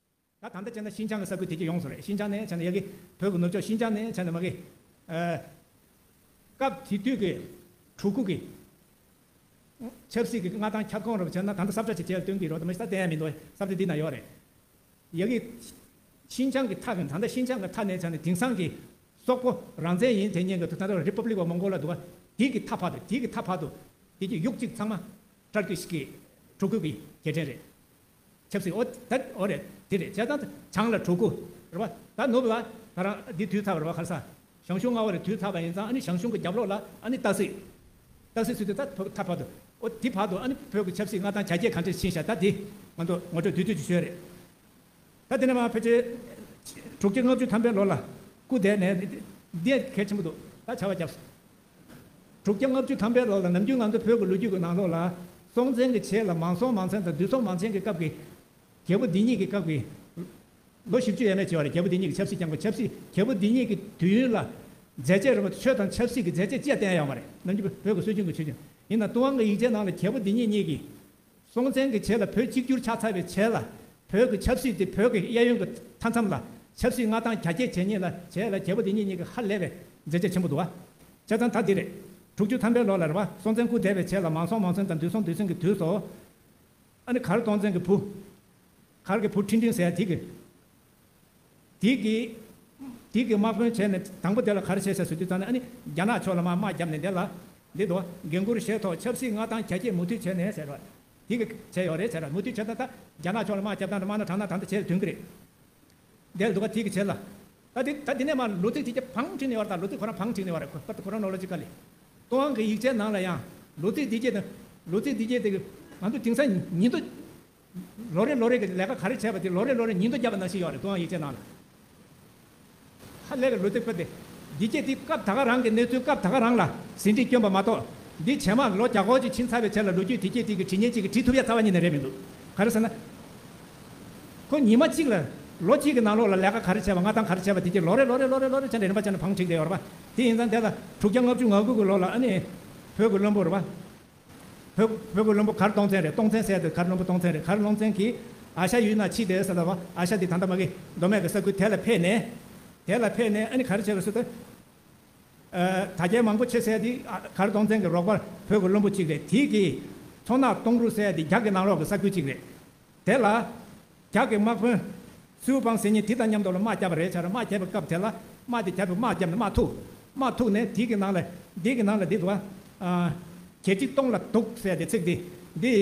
ད་ད་ལྟ་བྱས་ན་ཤིན་ཅང་གི་ས་ཁུལ་དེ་གྱད་ཡོངས་སུ་རེད། ཤིན་ཅང་ནས་བྱས་ན་ཡ་གི་བོད་ཀྱི་ནུབ་ཕྱོགས་ཤིན་ཅང་ནས་བྱས་ན་མ་གི། ཨ། སྐབས་དེ་དུས་ཀྱི་གྲུ་གུ་གི་ཆབ་སྲིད་ཀྱི་མངའ་ཐང་ཁྱབ་ཁོངས་རེད་པ། བྱས་ན་ད་ལྟ་ས་བཀྲ་ཅིག་བྱས་སྟོན་གྱི་རོགས། དེ་མ་གཞི་ད་བསྟན་ཡ་མི་འདུག། ས་བཀྲ་འདི་ན་ཡོད་རེད། ཡ་གི་ཤིན་ཅང་གི་མཐའ་གི། ད་ལྟ་ཤིན་ཅང་གི་མཐའ་ནས་བྱས་ནས་དེང་སང་གི་སོག་པོ་རང་བཙན་ཡིན་དེ་ཉིན་གྱི་ད་ལྟ་རི་པབ་ལིག་ཨོཕ་མོང་གོ་ལ་འདུག་ག། དེ་གི་མཐའ་བར་དུ། དེ་གི་མཐའ་བར་དུ། དེ་གི་ཡུག་གཅིག་ཚང་མ་སྤྲར་གི་ཞིག་གི་གྲུ་གུ་གི་རྒྱལ་ཕྲན་རེད། ཆབ་སྲིད། ཨོ་ད་ཨོ་རེད། དེ་རེད། བྱས་ཙང་བྱང་ལ་གྲུ་གུ་རེད་པ། ད་ནུབ་ལ་ད་རང་འདི་དུས་ཚར་བ་རེད་པ། ག་རེ་ཟ། ཞང་ཞུང་མངའ་འོག་ལ་དུས་ཚར་བ་ཡིན་ཙང་། ཨ་ནི་ཞང་ཞུང་གི་རྒྱབ་ལོགས་ལ་ཨ་ནི་སྟག་གཟིག། སྟག་གཟིག་ཟེར་དུས་ད་ཐོ་ཐ་བར་དུ། ཨོ་དེ་བར་དུ་ཨ་ནི་བོད་ཀྱི་ཆབ་སྲིད་མངའ་ཐང་རྒྱ་སྐྱེད་ག་འདྲས་ཕྱིན་ཤག། ད་དེ་ང་ཚོ་ངོ་སྤྲོད་བསྡུས་བསྡུས་ཅིག་ཞུས་རེད། ད་དེ་ནས་མར་ཕལ་ཆེར་དྲུག་བརྒྱ་ལྔ་བཅུ་ཐམ་པའི་ལོ་ལ་སྐུ་འདས་ནས། འདི་གལ་ཆེན་པོ་འདུག། ད་བྱ་བ་བརྒྱབ་སོང་། དྲུག་བརྒྱ་ལྔ་བཅུ་ཐམ་པའི་ལོ་ལ། ནམ་རྒྱུན་ང་ཚོ་བོད་ཀྱི་ལོ་རྒྱུས་ཀྱི་ནང་ལོགས་ལ་སྲོང་བཙན་གྱི་རྗེས་ལ་མང་སྲོང་མང་བཙན་དང་འདུས་སྲོང་མང་བཙན་གྱི་སྐབས་ཀྱི་རྒྱལ་པོ་འདི་ཉིད་ཀྱི་སྐབས་ཀྱི་ལོ་བཞི་བཅུ་ཡས་མས་བྱས་པ་རེད། རྒྱལ་པོ་འདི་ཉིད་ཀྱིས་ཆབ་སྲིད་བསྐྱངས་པ། ཆབ་སྲིད། རྒྱལ་པོ་འདི་ཉིད་ཀྱི་དུས་ཡུན་ལ་མཛད་རྗེས་རེད་པ། ཆོས་དང་ཆབ་སྲིད་ཀྱི་མཛད་རྗེས་ཅི་ཡང་བསྟན་ཡོད་མ་རེད། ནམ་རྒྱུན་བོད་ཀྱི་སྲོལ་རྒྱུན་གྱི་ཆོས་རྒྱུན་ཡིན་ན། ཏུན་ཧོང་གི་ཡིག་ཆའི་ནང་ལ་རྒྱལ་པོ་འདི་ཉིད་ཉིད་ཀྱིས་སྲོང་བཙན་གྱི་རྗེས་ལ་བོད་གཅིག་གྱུར་ཆགས་ཚར་བའི་རྗེས་ལ། བོད་ཀྱི་ཆབ་སྲིད་དེ་བོད་ཀྱི་གཡས་གཡོན་གྱི་མཐའ་མཚམས་ལ་ཆབ་སྲིད་མངའ་ཐང་རྒྱ་སྐྱེད་བྱེད་མཁན་ལ་རྗེས་ལ་རྒྱལ་པོ་འདི་ཉིད་ཉིད་ཀྱི་ཧ་ལས་པའི་མཛད་རྗེས་ཆེན་པོ་འདུག་བ། བྱས་ཙང་ད་འདི་རེད། དྲུག་ཅུ་ཐམ་པའི་ལོ་ལ་རེད་བ། སྲོང་བཙན་སྐུ་འདས་པའི་རྗེས་ལ་མང་སྲོང་མང་བཙན་དང་འདུས་སྲོང་འདུས་བཙན་གྱི་དུས་སུ། ཨ་ནི་མཁར་སྟོང་བཙན་གྱི་བུ། མཁར་གྱི་བུ་ཁྲི་འབྲིང་ཟེར་ཡ་དེ་གི། དེ་གི། དེ་གི་དམག་དཔོན་བྱས་ནས་དང་པོ་དེ་ལ་ག་རེ་བྱས་ཟེར་ཟེར་དུས་ཙང་ནས། ཨ་ནི་རྒྱ་ནག་ཕྱོགས་ལ་མར་དམག་བརྒྱབ་ནས་དེ་ལ། འདི་འདུག། འགན་ཁུར་བཞེས་ཐོག་ཆབ་སྲིད་མངའ་ཐང་རྒྱ་སྐྱེད་མུ་མཐུད་བྱས་ནས་ཟེར་བ། དེ་གི་བྱས་ཡོད་རེད་ཟེར་བ། མུ་མཐུད་བྱས་ད་ད་རྒྱ་ནག་ཕྱོགས་ལ་དམག་བརྒྱབ་སྟངས་དེ་དམག་སྣ་དྲག་སྣ་དྲག་འདི་བྱས་ཐོན་གི་རེད། དེ་ལ་འདུག་ག། དེ་གི་བྱས་ལ། ད་དེ་ད་དེ་ནས་མར་ལོ་ཚིགས་དེ་གྱད་བང་བསྒྲིགས་ནས་ཡོད་རེད། ད་ལོ་ཚིགས་ཁོ་རང་བང་བསྒྲིགས་ནས་ཡོད་རེད། ཁོ་ད་ཁོ་རང་ནོ་ལོ་ཇི་ཀ་ལི། ཏུན་ཧོང་གི་ཡིག་ཆའི་ནང་ལ་ཡང་ལོ་ཚིགས་དེ་གྱད་དང་། ལོ་ཚིགས་དེ་གྱད་དེ་གི་ང་ཚོ་དེང་སང་ཉིན་ཐོ། ལོ་རེ་ལོ་རེ་གི་ལས་ཀ་ག་རེ་བྱས་པ་དེ་ལོ་རེ་ལོ་རེ་ཉིན་ཐོ་བརྒྱབ་པ་ནང་བཞིན་ཡོད་རེད། ཏུན་ཧོང་ཡིག་ཆའི་ནང་ལ། ཧ་ལས་པའི་ལོ་ཚིགས་དཔེ་དེ། འདི་གྱད་དེ་སྐབས་ད་ག་རང་གི་གནས་ཚུལ་སྐབས་ད་ག་རང་ལ་ཟིན་བྲིས་བསྐྱོན་པ་མ་གཏོགས། འདི་རྗེས་མ་ལོ་བརྒྱ་སྐོར་ཅིག་ཕྱིན་ཚར་བའི་རྗེས་ལ་ལོ་རྒྱུས་དེ་གྱད་དེ་གི་བྲིས་མཁན་གཅིག་གིས་བྲིས་ཐུབ་ཡ་རྩ་བ་ཉིད་ནས་རེད་མི་འདུག། ག་རེ་ཟེར་ན། ཁོ་ཉི་མ་གཅིག་ལ། ལོ་གཅིག་གི་ནང་ལོགས་ལ་ལས་ཀ་ག་རེ་བྱས་པ། མངའ་ཐང་ག་རེ་བྱས་པ་དེ་གྱད་ལོ་རེ་ལོ་རེ་ལོ་རེ་ལོ་རེ་བྱས་ནས་རིམ་པ་བྱས་ནས་བང་བསྒྲིགས་བསྡད་ཡོད་རེད་པ། དེ་ཡིན་ཙང་དེ་ལ་དྲུག་བརྒྱ་ལྔ་བཅུ་ང་དགུ་གི་ལོ་ལ་ཨ་ནི་བོད་ཀྱི་བློན་པོ་རེད་པ། བོད་བོད་ཀྱི་བློན་པོ་མཁར་སྟོང་བཙན་རེད། སྟོང་བཙན་ཟེར་དེ་མཁར་བློན་པོ་སྟོང་བཙན་རེད། མཁར་སྟོང་བཙན་གྱིས་ཨ་ཤ་ཡུལ་ན་ཕྱིན་བསྡད་ཟེར་ལབ་པ། ཨ་ཤ་དེ་ད་ལྟ་མ་གི་མདོ་སྨད་ཀྱི་ས་ཁུལ་དེ་ལ་ཕེབས་ནས། དེ་ལ་ཕེབས་ནས་ཨ་ནི་ག་རེ་བྱས་པ་ཟེར་ད། ཨ། དར་རྒྱས་མང་པོ་ཆེ་ཟེར་དེ། ཨ། མཁར་སྟོང་བཙན་གྱི་རོགས་པ་བོད་ཀྱི་བློན་པོ་གཅིག་རེད། དེ་གིས་མཚོ་ནག་སྟོང་རུ་ཟེར་དེ་རྒྱ་གི་ནང་ལོགས་ཀྱི་ས་ཁུལ་གཅིག་རེད། དེ་ལ་རྒྱ་གི་དམག་དཔོན་སུའུ་པང་ཟེར་མཁན་དེ་དང་མཉམ་དུ་ལ་དམག་བརྒྱབ་པ་རེད་ཟེར། དམག་བརྒྱབ་པའི་སྐབས་དེ་ལ་དམག་དེ་རྒྱབ་པའི་དམག་བརྒྱབ་ནས་དམག་ཐུག། དམག་ཐུག་ནས་དེ་གི་ནང་ལ། དེ་གི་ནང་ལ་འདི་འདུག་ག། ཨ། གྱལ་ཁྲི་སྟོང་ལ་གདུགས་ཟེར་དེ་ཚིག་དེ། འདི་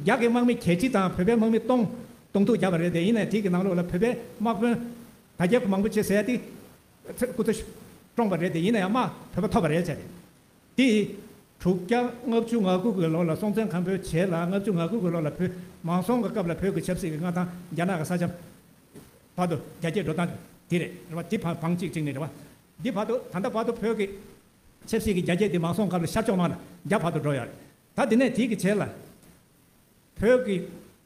རྒྱ་གི་དམག་མི་གྱལ་ཁྲི་དང་བོད་པའི་དམག་མི་སྟོང་། སྟོང་ཐུག་བརྒྱབ་པ་རེད་དེ། ཡིན་ནའི་དེ་གི་ནང་ལོགས་ལ་བོད་པའི་དམག་དཔོན་དར་རྒྱས་མང་པོ་ཆེ་ཟེར་དེ། ཚེ་སྐུ་ཚེ་བཀྲོངས་པ་རེད་དེ། ཡིན་ན་ཡང་དམག་བོད་པ་ཐོབ་པ་རེད་བྱས་ཏེ། དེ་དྲུག་བརྒྱ་ལྔ་བཅུ་ང་དགུ་གི་ལོ་ལ། སྲོང་བཙན་སྒམ་པོའི་རྗེས་ལ་ལྔ་བཅུ་ང་དགུ་གི་ལོ་ལ་བོད་མང་སྲོང་གི་སྐབས་ལ་བོད་ཀྱི་ཆབ་སྲིད་ཀྱི་མངའ་ཐང་རྒྱ་ནག་གི་ས་ཆ་བར་དུ་རྒྱ་སྐྱེད་འགྲོ་སྟངས་དེ་རེད། རེད་བ། དེ་བང་བང་གཅིག་བསྒྲིགས་ནས་རེད་བ། འདི་བར་དུ། ད་ལྟ་བར་དུ་བོད་ཀྱི་ཆབ་སྲིད་ཀྱི་རྒྱ་སྐྱེད་དེ་མང་སྲོང་སྐབས་ལ་ཤར་ཕྱོགས་དམག་ལ་རྒྱ་བར་དུ་འགྲོ་ཡོད་རེད། ད་དེ་ནས་དེ་གི་རྗེས་ལ། བོད་ཀྱི་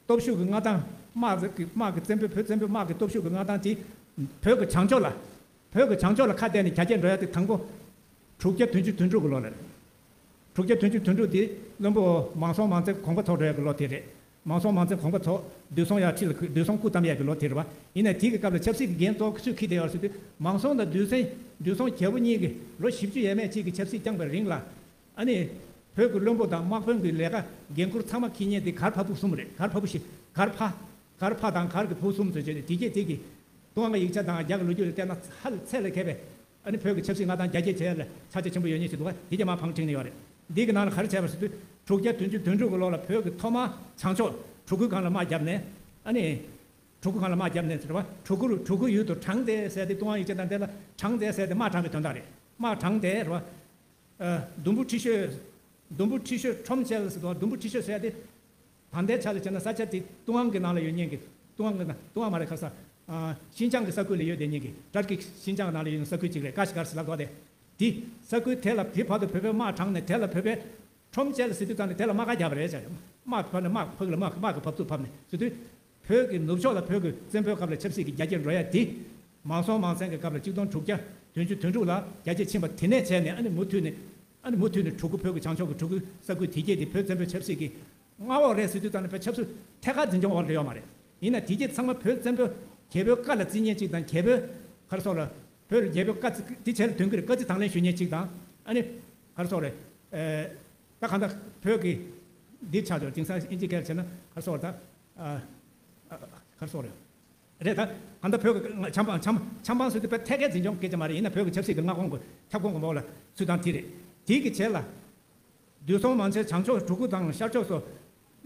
སྟོབས་ཤུགས་ཀྱི་མངའ་ཐང་། དམག་གི་དམག་གི་བཙན་པོའི། བོད་བཙན་པོའི་དམག་གི་སྟོབས་ཤུགས་ཀྱི་མངའ་ཐང་དེ་བོད་ཀྱི་བྱང་ཕྱོགས་ལ། བོད་ཀྱི་བྱང་ཕྱོགས་ལ་ཁ་གཏད་ནས་རྒྱ་སྐྱེད་འགྲོ་ཡ་དེ་དང་པོ་དྲུག་བརྒྱ་བདུན་ཅུ་དོན་དྲུག་གི་ལོ་ལ་རེད། དྲུག་བརྒྱ་བདུན་ཅུ་དོན་དྲུག་དེ་བློན་པོ་མང་སྲོང་མང་བཙན་གོང་འཕེལ་ཐོག་འགྲོ་ཡ་གི་ལོ་དེ་རེད། མང་སྲོང་མང་བཙན་གོང་འཕེལ་ཐོག་འདུས་སྲོང་ཡར་ཁྲི་ལ། འདུས་སྲོང་སྐུ་བལྟམས་ཡ་གི་ལོ་དེ་རེད་བ། ཡིན་ནའི་དེ་གི་སྐབས་ལ་ཆབ་སྲིད་ཀྱི་འགན་གཙོ་བོ་སུས་འཁྱེར་བསྡད་ཡོད་ཟེར་དུས། མང་སྲོང་དང་འདུས་སྲོང་། འདུས་སྲོང་རྒྱལ་པོ་གཉིས་ཀྱིས་ལོ་བཞི་བཅུ་ཡས་མས་གཅིག་གི་ཆབ་སྲིད་བསྐྱངས་པའི་རིང་ལ། ཨ་ནི་བོད་ཀྱི་བློན་པོ་དང་དམག་དཔོན་གྱི་ལས་ཀ་འགན་ཁུར་ཚང་མ་འཁྱེར་མཁན་དེ་མགར་ཕ་བུ་གསུམ་རེད། མགར་ཕ་བུ་བཞི། མགར་ཕ། མགར་ཕ་དང་མགར་གྱི་བུ་གསུམ་ཚོས་བྱས་ཏེ། དེ་གྱད་དེ་གི་ ཏུན་ཧོང་གི་ཡིག་ཆ་དང་རྒྱ་གི་ལོ་རྒྱུས་ལ་བལྟས་ན་ཧ་ལས་ཚད་ལས་བརྒལ་བའི་ཨ་ནི་བོད་ཀྱི་ཆབ་སྲིད་མངའ་ཐང་རྒྱ་སྐྱེད་བྱེད་ཡ་ལ་ཕྱག་རྗེས་ཆེན་པོ་ཡོད་མཁན་ཞིག་འདུག་ག། དེ་རྗེས་མ་ཕར་འཁྲིད་ནས་ཡོད་རེད། འདི་གི་ནང་ལ་ག་རེ་བྱས་པ་ཟེར་དུས་དྲུག་བརྒྱ་བདུན་ཅུ་དོན་དྲུག་གི་ལོ་ལ་བོད་ཀྱི་ཐོག་མ་བྱང་ཕྱོགས་གྲུ་གུ་སྒང་ལ་དམག་བརྒྱབ་ནས་ཨ་ནི། གྲུ་གུ་སྒང་ལ་དམག་བརྒྱབ་ནས་ཟེར་བ། གྲུ་གུ་རུ་གྲུ་གུ་ཡུལ་དུ་ཁྲང་ཏེ་ཟེར་ཏེ་ཏུན་ཧོང་ཡིག་ཆ་དང་དེ་ལ་ཁྲང་ཏེ་ཟེར་ཏེ་དམག་དྲངས་པའི་དོན་དག་རེད། དམག་དྲངས་ཏེ་རེད་བ། ཨ། ཟླུམ་པོ་ཁྲི་ཤོད། ཟླུམ་པོ་ཁྲི་ཤོད་ཁྲོམ་ཆེལ་ཟེར་དུས་ཟླུམ་པོ་ཁྲི་ཤོད་ཟེར་ཏེ། ད་ལྟའི་ཆ་ལ་བྱས་ན་ས་ཆ་དེ་ཏུན་ཧོང་གི་ནང་ལ་ཡོད་མཁན་གྱི། ཏུན་ཧོང་གི་ནང་། ཏུན་ཧོང་མ་རེད། ཁ་ས། ཨ། ཤིན་ཅང་གི་ས་ཁུལ་ལ་ཡོད་བསྡད་མཁན་གྱི། བྲག་གི་ཤིན་ཅང་ནང་ལ་ཡོད་མཁན་ས་ཁུལ་ཅིག་རེད། ཀ་ཤི་གར་ཟེར་ལབ་འདུག་སྟེ། དེ་ས་ཁུལ་དེ་ལ་དེ་བར་དུ་བོད་པའི་དམག་དྲངས་ནས་དེ་ལ་བོད་པའི་ཁྲོམ་ཆེལ་ཟེར་དུས་ཙང་ནས་དེ་ལ་དམག་སྒར་བརྒྱབ་པ་རེད་ཟེར། དམག་ཕབ་ནས། དམག་ཕུག་ལ་དམག་དམག་གི་འབབ་ཚུགས་ཕབ་ནས་ཟེར་དུས། བོད་ཀྱི་ནུབ་ཕྱོགས་ལ་བོད་ཀྱི་བཙན་པོའི་སྐབས་ལ་ཆབ་སྲིད་ཀྱི་རྒྱ་སྐྱེད་འགྲོ་ཡ་དེ། མང་སྲོང་མང་བཙན་གྱི་སྐབས་ལ་གཅིག་སྟོང་དྲུག་བརྒྱ་བདུན་ཅུ་དོན་དྲུག་ལ་རྒྱ་སྐྱེད་ཕྱིན་པ་དེ་ནས་བྱས་ནས་ཨ་ནི་མུ་མཐུད་ནས། ཨ་ནི་མུ་མཐུད་ནས་གྲུ་གུ། བོད་ཀྱི་བྱང་ཕྱོགས་ཀྱི་གྲུ་གུ་ས་ཁུལ་དེ་གྱད་དེ་བོད་བཙན་པོའི་ཆབ་སྲིད་ཀྱི་མངའ་འོག་རེད་ཟེར་དུས་ཙང་ནས་བོད་ཆབ་སྲིད་ཐད་ཀར་འཛིན་སྐྱོང་འོག་ལ་ཡོད་མ་རེད། ཡིན་ན་དེ་གྱད་ཚང་མ་བོད་བཙན་པོ་རྒྱལ་པོའི་བཀའ་ལ་བརྩི་མཁན་གཅིག་དང་། རྒྱལ་པོའི་ག་རེ་ཟེར་དགོས་རེད། བོད་རྒྱལ་པོའི་བཀའ་བརྩི། དེ་བྱས་ལ་དོན་གྱི་རེད། བཀའ་བརྩི་དང་ལེན་ཞུ་མཁན་གཅིག་དང་། ཨ་ནི་ག་རེ་ཟེར་དགོས་རེད། ཨེ། ད་གང་ལྟར་བོད་ཀྱི་འདི་ཆགས་འགྲོ། དེང་སང་ཨིན་ཇི་སྐད་ལ་བྱས་ན་ག་རེ་ཟེར་དགོས་རེད། ད། ཨ། ཨ། ག་རེ་ཟེར་དགོས་རེད། རེད། ད་གང་ལྟར་བོད་ཀྱི་ཆབ་འབངས། ཆབ། ཆབ་འབངས་ཟེར་དུས་བོད་ཐད་ཀའི་འཛིན་སྐྱོང་སྐད་ཆ་མ་རེད། ཡིན་ན་བོད་ཀྱི་ཆབ་སྲིད་ཀྱི་མངའ་ཁོངས་ཀྱི་ཁྱབ་ཁོངས་ཀྱི་འོག་ལ་ཚུད་སྟངས་དེ་རེད། དེ་གི་རྗེས་ལ། འདུས་སྲོང་མང་བྱེད་བྱང་ཕྱོགས་གྲུ་གུ་དང་ཤར་ཕྱོགས་སུ་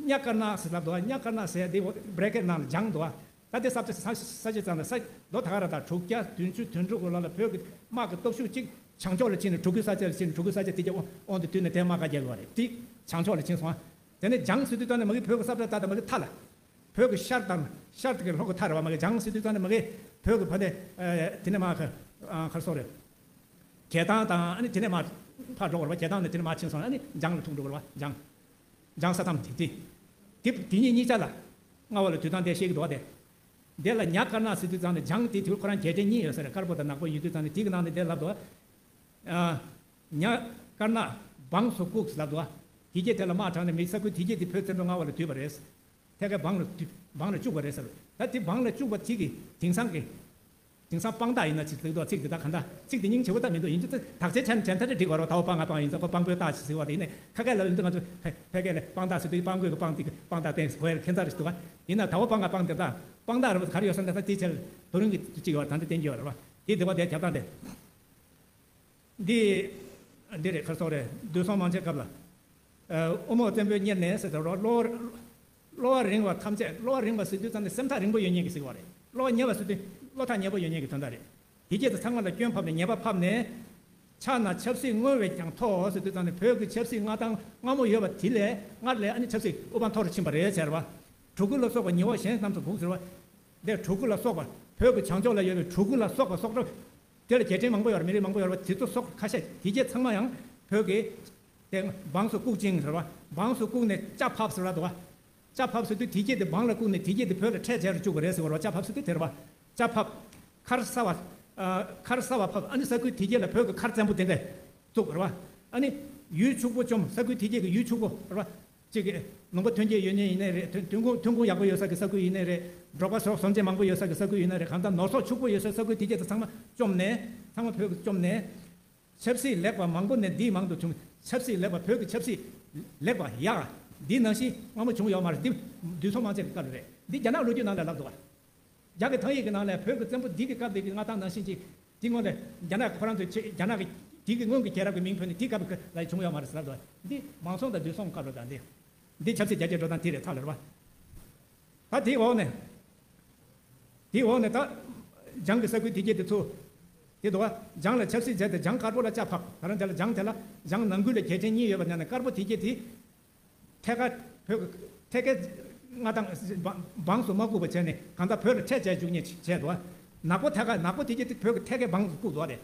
གཉའ་དཀར་ནག་ཟེར་ལབ་འདུག། གཉའ་དཀར་ནག་ཟེར་དེ་བྷི་རེ་ཀེཊ་ནང་ལ་སྦྱངས་འདུག། ད་དེ་ས་ཆ། ས་ཆ་ཙམ་ལ། ས། ལོ་ད་ག་རེ། ད་དྲུག་བརྒྱ་བདུན་ཅུ་དོན་དྲུག་གི་ལོ་ལ་བོད་ཀྱི་དམག་གི་སྟོབས་ཤུགས་གཅིག་བྱང་ཕྱོགས་ལ་ཕྱིན་ནས། གྲུ་གུའི་ས་ཆ་ལ་ཕྱིན་ནས། གྲུ་གུའི་ས་ཆ་དེ་གྱད་དབང་དུ་བསྡུས་ནས་དེ་དམག་སྒར་རྒྱག་གི་རེད། དེ་བྱང་ཕྱོགས་ལ་ཕྱིན་སོང་། དེ་ནས་སྦྱངས་ཟེར་དུས་ཙང་ནས་མ་གི་བོད་ཀྱི་ས་བཀྲ་ད་ད་མ་གི་མཐའ་ལ། བོད་ཀྱི་ཤར་དང་། ཤར་གྱི་ལྷོ་གི་མཐའ་རེད་བ། མ་གི་སྦྱངས་ཟེར་དུས་ཙང་ནས་མ་གི་བོད་ཀྱི་ཕ་ནས། ཨ། དེ་ནས་མ་གི། ཨ། ག་རེ་ཟེར་དགོས་རེད། རྒྱལ་ཐང་དང་། ཨ་ནི་དེ་ནས་མ་ཕར་འགྲོ་དགོས་རེད་བ། རྒྱལ་ཐང་ནས་དེ་ནས་མ་ཕྱིན་སོང་། ཨ་ནི་སྦྱངས་ལ་ཐུག་འགྲོ་དགོས་རེད་བ། སྦྱངས། སྦྱངས་ས་དང་དེ། དེ། དེ་གཉིས་གཉིས་ཆ་ལ་མངའ་འོག་ལ་བསྡུས་སྟངས་དེ་བཤད་ཀྱི་འདུག་བ། དེ། དེ་ལ་གཉའ་དཀར་ནག་ཟེར་དུས་ཙང་ནས་སྦྱངས་དེ། དེ་ཁོ་རང་རྒྱལ་ཕྲན་གཉིས་ཡོད་ས་རེད། དཀར་པོ་དང་ནག་པོ་ཡོད་དུས་ཙང་ནས། དེ་གི་ནང་ནས་དེ་ལབ་འདུག། ཨ། གཉའ་དཀར་ནག་འབངས་སུ་བཀུག་ཟེར་ལབ་འདུག། དེ་གྱད་དེ་ལ་དམག་དྲངས་ནས་མི། ས་ཁུལ་དེ་གྱད་དེ་བོད་བཙན་པོའི་མངའ་འོག་ལ་བསྡུས་པ་རེད། ཐད་ཀའི་འབངས་ལ་བསྡུས། འབངས་ལ་བཅུག་པ་རེད་ཟེར། ད་དེ་འབངས་ལ་བཅུག་པ་དེ་གི་དེང་སང་གི། དེང་སང་དཔང་རྟགས་ཡིན་ན་ཅིག་ཟེར་འདུག། ཚིག་དེ་ད་གང་ལྟར་ཚིག་དེ་སྙིང་རྗེ་པོ་ད་མི་འདུག། ཡིན་རྒྱུ་དེ་དག་ཆའི་ཆ་ནས་དྲན་ཐག་རེ་འགྲིག་གི་རེད། ཟླ་བ་དཔང་ང་དཔང་ཡིན་ཙང་ཁོ་དཔང་པོའི་རྟགས་ཤིག་ཟེར་བ་དེ་ཡིན་ནའི། ཁ་སྐད་ལ་ཡིན་དུས་ང་ཚོ་ཕལ་སྐད་ལ་དཔང་རྟགས་ཟེར་དུས་དཔང་པོའི་གི་དཔང་དེ་གི་དཔང་རྟགས་བསྟན་ཟེར་གོ་ཡ་ཁྱད་མཚར་རེ་ཞིག་འདུག་ག། ཡིན་ན་ཟླ་བ་དཔང་ང་དཔང་དེ་ད་དཔང་རྟགས་རེད་པ། ག་རེ་ཡོད་ས་ན་ད་དེའི་ཆ་ལ་དོ་རུང་གི་ཅིག་ཡོད་པ་ད་འདི་བསྟན་གྱི་ཡོད་རེད་པ། དེ་དེ་བ་དེ་རྒྱབ་སྟངས་དེ། འདི། འདི་རེད། ག་རེ་ཟེར་དགོས་རེད། འདུས་སྲོང་མང་བྱེད་སྐབས་ལ། ཨ། དབུ་རྨོག་བཙན་པོའི་གཉེར་ནས་ཟེར་དུས་རོ། གློ་བ། གློ་བ་རིང་བ་ཐམས་ཅད། གློ་བ་རིང་བ་ཟེར་དུས་ཙང་ནས་སེམས་ཐག་རིང་པོ་ཡོད་མཁན་གྱི་ཟེར་བ་རེད། གློ་བ་ཉེ་བ་ཟེར་དུས་བློ་ཐག་ཉེ་པོ་ཡོད་མཁན་གྱི་དོན་དག་རེད། དེ་གྱད་དེ་ཚང་མ་ལ་སྐྱོན་ཕབ་ནས། ཉེས་པ་ཕབ་ནས། ཕྱག་ན་ཆབ་སྲིད་བསྔོ་བས་ཀྱང་མཐོ་ཟེར་དུས་ཙང་ནས་བོད་ཀྱི་ཆབ་སྲིད་མངའ་ཐང་སྔ་མོ་ཡོད་པ་དེ་ལས་སྔར་ལས་ཨ་ནི་ཆབ་སྲིད་དབུ་འཕང་མཐོ་རུ་ཕྱིན་པ་རེད་ཟེར་བ། གྲུ་གུ་ལ་སོགས་པ་ཉེ་བ་གཞན་རྣམས་སུ་བཀུག་ཟེར་བ། དེ་གྲུ་གུ་ལ་སོགས་པ། བོད་ཀྱི་བྱང་ཕྱོགས་ལ་ཡོད་པའི་གྲུ་གུ་ལ་སོགས་པ། སོག་གྲོ། དེ་ལ་རྒྱལ་ཕྲན་མང་པོ་ཡོད་རེད། མི་རིགས་མང་པོ་ཡོད་རེད་པ། དེ་ཚོ་སོགས་ཁ་ཤས་དེ་གྱད་ཚང་མ་ཡང་བོད་ཀྱི་དེ་འབངས་སུ་བཀུག་ཅིང་ཟེར་བ། འབངས་སུ་བཀུག་ནས་ལྕགས་ཕབ་ཟེར་བ་འདུག་བ། ལྕགས་ཕབ་ཟེར་དུས་དེ་གྱད་དེ་འབངས་ལ་བཀུག་ནས་དེ་གྱད་དེ་བོད་ལ་ཁྲལ་འཇལ་རུ་བཅུག་པ་རེད་ཟེར་བ་རེད་བ། ལྕགས་ཕབ་ཟེར་དུས་དེ་རེད་བ། ལྕགས་ཕབ། མཁར་གསར་བ། ཨ། མཁར་གསར་བ་ཕབ། ཨ་ནི་ས་ཁུལ་དེ་གྱད་ལ་བོད་ཀྱི་མཁར་བཙན་པོ་དེ་འདྲ་བཙུགས་པ་རེད་བ། ཨ་ནི་ཡུལ་ཕྱུག་པོ་བཅོམ། ས་ཁུལ་དེ་གྱད་ཀྱི་ཡུལ་ཕྱུག་པོ་རེད་བ། གཅིག་གི་ལུང་པ་ཐོན་སྐྱེད་ཡོད་མཁན་ཡིན་ནའི་རེད། ཐོན། ཐོན་ཁུངས། ཐོན་ཁུངས་ཡག་པོ་ཡོད་ས་གི་ས་ཁུལ་ཡིན་ནའི་རེད། འབྲོག་པ་སོགས་ཟོམ་ཆེན་མང་པོ་ཡོད་ས་གི་ས་ཁུལ་ཡིན་ནའི་རེད། གང་ལྟར་ནོར་སོག་ཕྱུག་པོ་ཡོད་ས་ས་ཁུལ་དེ་གྱད་དེ་ཚང་མ་བཅོམ་ནས། ཚང་མ་བོད་ཀྱིས་བཅོམ་ནས། ཆབ་སྲིད་ལེགས་པ་མང་པོ་ནས་འདིས་མང་དུ་བྱུང་། ཆབ་སྲིད་ལེགས་པ། བོད་ཀྱི་ཆབ་སྲིད་ལེགས་པ་ཡག་འདི་ནང་བཞིན་སྔ་མོ་བྱུང་ཡོད་མ་རེད། འདི་འདུས་སྲོང་མང་བྱེད་ཀྱི་སྐབས་ལ་རེད། འདི་རྒྱ་ནག་ལོ་རྒྱུས་ནང་ལ་ལབ་འདུག་བ། རྒྱ་གི་ཐང་ཡིག་གི་ནང་ལ་བོད་ཀྱི་བཙན་པོ་འདི་གི་སྐབས་དེ་གི་མངའ་ཐང་ནང་བཞིན་གྱི། དེ་སྔོན་ལ་རྒྱ་ནག་ཁོ་རང་ཚོས་ཆེ། རྒྱ་ནག་གི་དེ་གི་སྔོན་གྱི་རྒྱལ་རབས་ཀྱི་མིང་ཐོན་ནས་དེའི་སྐབས་ཀྱི་ལ་བྱུང་ཡོད་མ་རེད་ཟེར་ལབ་འདུག། འདི་མང་སྲོང་དང་འདུས་སྲོང་སྐབས་རེད། ད་འདི། འདི་ཆབ་སྲིད་རྒྱ་སྐྱེད་འགྲོ་སྟངས་དེ་རེད། ཚར་ལ་རེད་བ། ད་དེའི་འོག་ནས། དེའི་འོག་ནས་ད་འཇང་གི་ས་ཁུལ་དེ་གྱད་དེ་ཚོ། དེ་འདུག་བ། འཇང་ལ་ཆབ་སྲིད་བྱས་ཏེ་འཇང་དཀར་པོ་ལ་ལྕགས་ཕབ། ད་རང་དེ་ལ་འཇང་དེ་ལ་འཇང་ནང་ཁུལ་ལ་རྒྱལ་ཕྲན་གཉིས་ཡོད་པ་ཉར་ནས་དཀར་པོ་དེ་གྱད་དེ། ཐད་ཀར་བོད་ཀྱི་ཐད་ཀའི་མངའ་ཐང་འབངས་སུ་མ་བཀུག་པ་བྱས་ནས་གང་ལྟར་བོད་ལ་ཁྲལ་འཇལ་བཅུག་མཁན་བྱས་འདུག། ནག་པོ་ཐད་ཀར། ནག་པོ་དེ་གྱད་དེ་བོད་ཀྱི་ཐད་ཀའི་འབངས་སུ་བཀུག་འདུག་རེད།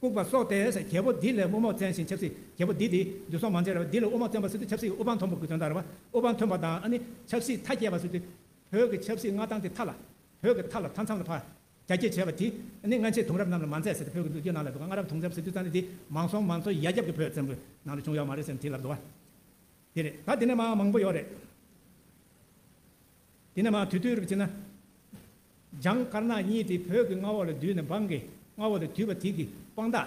བཀུག་པ་སོགས་ཏེ། རྒྱལ་པོ་འདི་ལས་དབུ་རྨོག་བཙན་ཞིང་། ཆབ་སྲིད། རྒྱལ་པོ་འདི་དེ་འདུས་སྲོང་མང་བྱེད་རེད་བ། འདི་ལས་དབུ་རྨོག་བཙན་པ་ཟེར་དུས་ཆབ་སྲིད་དབུ་འཕང་མཐོན་པོ་གི་དོན་དག་རེད་བ། དབུ་འཕང་མཐོན་པ་དང་། ཨ་ནི་ཆབ་སྲིད་མཐའ་རྒྱས་པ་ཟེར་དུས་བོད་ཀྱི་ཆབ་སྲིད་མངའ་ཐང་དེ་མཐའ་ལ། བོད་ཀྱི་མཐའ་ལ་མཐའ་མཚམས་ལ་ཕར་རྒྱ་སྐྱེད་བྱས་པ་དེ་ནི་སྔ་ཕྱིའི་གདུང་རབས་རྣམས་ལ་མ་མཛད་ཟེར་ཏེ། བོད་ཀྱི་མདོ་རྒྱུད་ནང་ལ་འདུག། སྔ་རབས་གདུང་རབས་ཟེར་དུས་ཙང་ནི་དེ་མང་སྲོང་མང་སྲོང་ཡ་རྒྱབ་ཀྱི་བོད་བཙན་པོའི་ནང་ལ་བྱུང་ཡོད་མ་རེད་ཟེར་ནས་དེ་ལབ་འདུག་བ། དེ་རེད། ད་དེ་ནས་མ་མང་པོ་ཡོད་རེད། དེ་ནས་མ་དུས་དུས་རུ་བྱས་ན། འཇང་དཀར་ནག་གཉིས་དེ་བོད་ཀྱི་མངའ་འོག་ལ་བསྡུས་ནས། འབངས་ཀྱི་མངའ་འོག་ལ་བསྡུས་པ་དེ་གི་དཔང་རྟགས།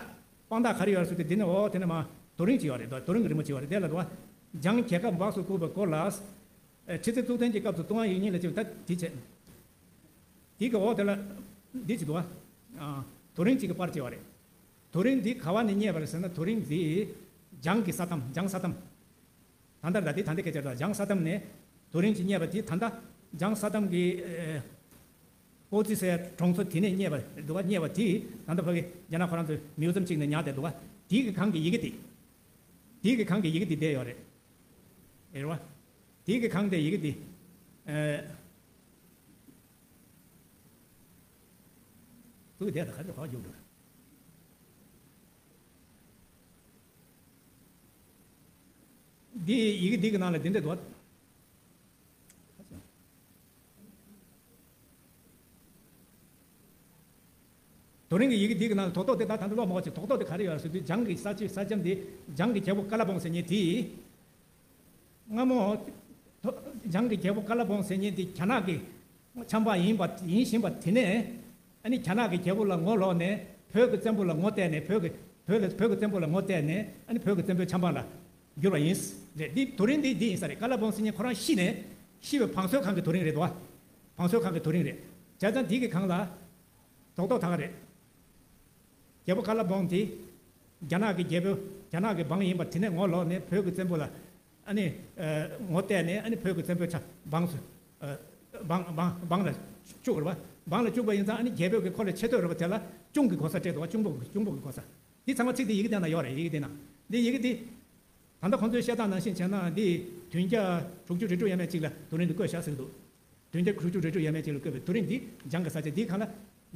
དཔང་རྟགས་ག་རེ་ཡོད་ཟེར་དུས། དེ་ནས་འོ་དེ་ནས་མ་རྡོ་རིང་ཅིག་ཡོད་རེད། རྡོ་རིང་གི་རི་མོ་ཅིག་ཡོད་རེད། དེ་ལ་འདུག་བ། འཇང་རྒྱལ་ཁབ་འབངས་སུ་བཀུག་པའི་སྐོར་ལ། ཨེ། ཁྲི་ཙེ་གཙུག་བརྟན་གྱི་སྐབས་སུ་ཏུན་ཧོང་ཡིག་རྙིང་ལ་བྱས་པ་ད་དེ་བྱས། དེ་གི་འོག་དེ་ལ། འདི་ཅིག་འདུག་བ། ཨ། དོ་རིང་གཅིག་གི་པར་བྱས་པ་རེད། དོ་རིང་འདི་ག་བ་ནས་རྙེད་པ་རེད་ཟེར་ན། དོ་རིང་འདི་ལྗང་གི་ས་ཐམ། ལྗང་ས་ཐམ། ད་ལྟ་ལ་འདི་ད་ལྟ་སྐད་ཆ་རེད། ལྗང་ས་ཐམ་ནས་དོ་རིང་གཅིག་རྙེད་པ་དེ། ད་ལྟ་ལྗང་ས་ཐམ་གི་ཨེ། ཀོ་ཙི་སའི་གྲོང་ཚོ་དེ་ནས་རྙེད་པ་འདུག་བ། རྙེད་པ་དེ་ད་ལྟ་ཕ་གི་རྒྱ་ནག་ཁོ་རང་ཚོའི་མིའུ་ཛམ་གཅིག་ནས་ཉར་བསྡད་འདུག་བ། དེའི་གི་སྒང་གི་ཡི་གེ་དེ། དེའི་གི་སྒང་གི་ཡི་གེ་དེ་བསྡད་ཡོད་རེད། རེད་བ། དེའི་གི་སྒང་དེ་ཡི་གེ་དེ། ཨེ། ཚུགས་བསྡད་ད་ག་ཚོད་ག་བ་རྒྱུགས་འགྲོ། འདི་ཡི་གེ་འདི་གི་ནང་ལ་འདི་འདྲ་འདུག་བ། དོ་རིང་གི་ཡི་གེ་འདི་གི་ནང་ལ་རྡོག་རྡོག་དེ་ད་ད་ལྟ་ཀློག་མ་དགོས་ཅིག་རྡོག་རྡོག་དེ་ག་རེ་ཡོད་ཟེར་དུས། ལྗང་གི་ས་ཆ། ས་ཆ་འདི་ལྗང་གི་རྒྱལ་པོ་ཀ་ལ་བོང་ཟེར་མཁན་དེ། སྔ་མོ། ལྗང་གི་རྒྱལ་པོ་ཀ་ལ་བོང་ཟེར་མཁན་དེ་རྒྱ་ནག་གི་ཆམ་པ་ཡིན་པ། ཡིན་བཞིན་པ། དེ་ནས། ཨ་ནི་རྒྱ་ནག་གི་རྒྱལ་པོ་ལ་ངོ་ལོག་ནས་བོད་ཀྱི་བཙན་པོ་ལ་ངོ་གཏད་ནས། བོད་ཀྱི། བོད་ལ། བོད་ཀྱི་བཙན་པོ་ལ་ངོ་གཏད་ནས། ཨ་ནི་བོད་ཀྱི་བཙན་པོའི་ཆམ་པ་ལ་གྱུར་བ་ཡིན། རེད། འདི་དོ་རིང་འདི་འདི་ཡིན་ས་རེད། ཀ་ལ་བོང་ཟེར་མཁན་ཁོ་རང་ཤི་ནས། ཤི་བའི་བང་སོའི་སྒང་གི་དོ་རིང་རེད་དོ། བང་སོའི་སྒང་གི་དོ་རིང་རེད། བྱས་ཙང་འདི་གི་སྒང་ལ་རྡོག་རྡོག་ད་ག་རེད། རྒྱལ་པོ་ཀ་ལ་བོང་དེ། རྒྱ་ནག་གི་རྒྱལ་པོ། རྒྱ་ནག་གི་འབངས་ཡིན་པ། དེ་ནས་ངོ་ལོག་ནས་བོད་ཀྱི་བཙན་པོ་ལ། ཨ་ནི། ཨ། ངོ་གཏད་ནས། ཨ་ནི་བོད་ཀྱི་བཙན་པོའི་ཆ། འབངས་སུ། ཨ། འབངས། འབངས། འབངས་ལ་བཅུག་རེད་བ། འབངས་ལ་བཅུག་པ་ཡིན་ཙང་། ཨ་ནི་རྒྱལ་པོ་གི་ཁོ་ལ་ཆེ་བསྟོད་རེད་བ། དེ་ལ་གཅུང་གི་གོ་ས་སྤྲད་འདུག་བ། གཅུང་པོ། གཅུང་པོ་གི་གོ་ས། འདི་ཚང་མ་ཚིག་དེ་ཡི་གེ་དེ་ནང་ཡོད་རེད། ཡི་གེ་དེ་ནང་། འདི་ཡི་གེ་དེ། ད་ལྟ་ཁོང་ཚོའི་བཤད་སྟངས་ནང་བཞིན་བྱས་ན། འདི་བདུན་བརྒྱ་དྲུག་ཅུ་རེ་དྲུག་ཡས་མས་ཅིག་ལ་དོ་རིང་འདི་བཀོད་བཞག་ཟེར་གྱི་འདུག་བདུན་བརྒྱ་དྲུག་ཅུ་རེ་དྲུག་ཡས་མས་ཅིག་ལ་བཀོད་པའི་དོ་རིང་འདི། ལྗང་གི་ས་ཆ་འདིའི་སྒང་ལ།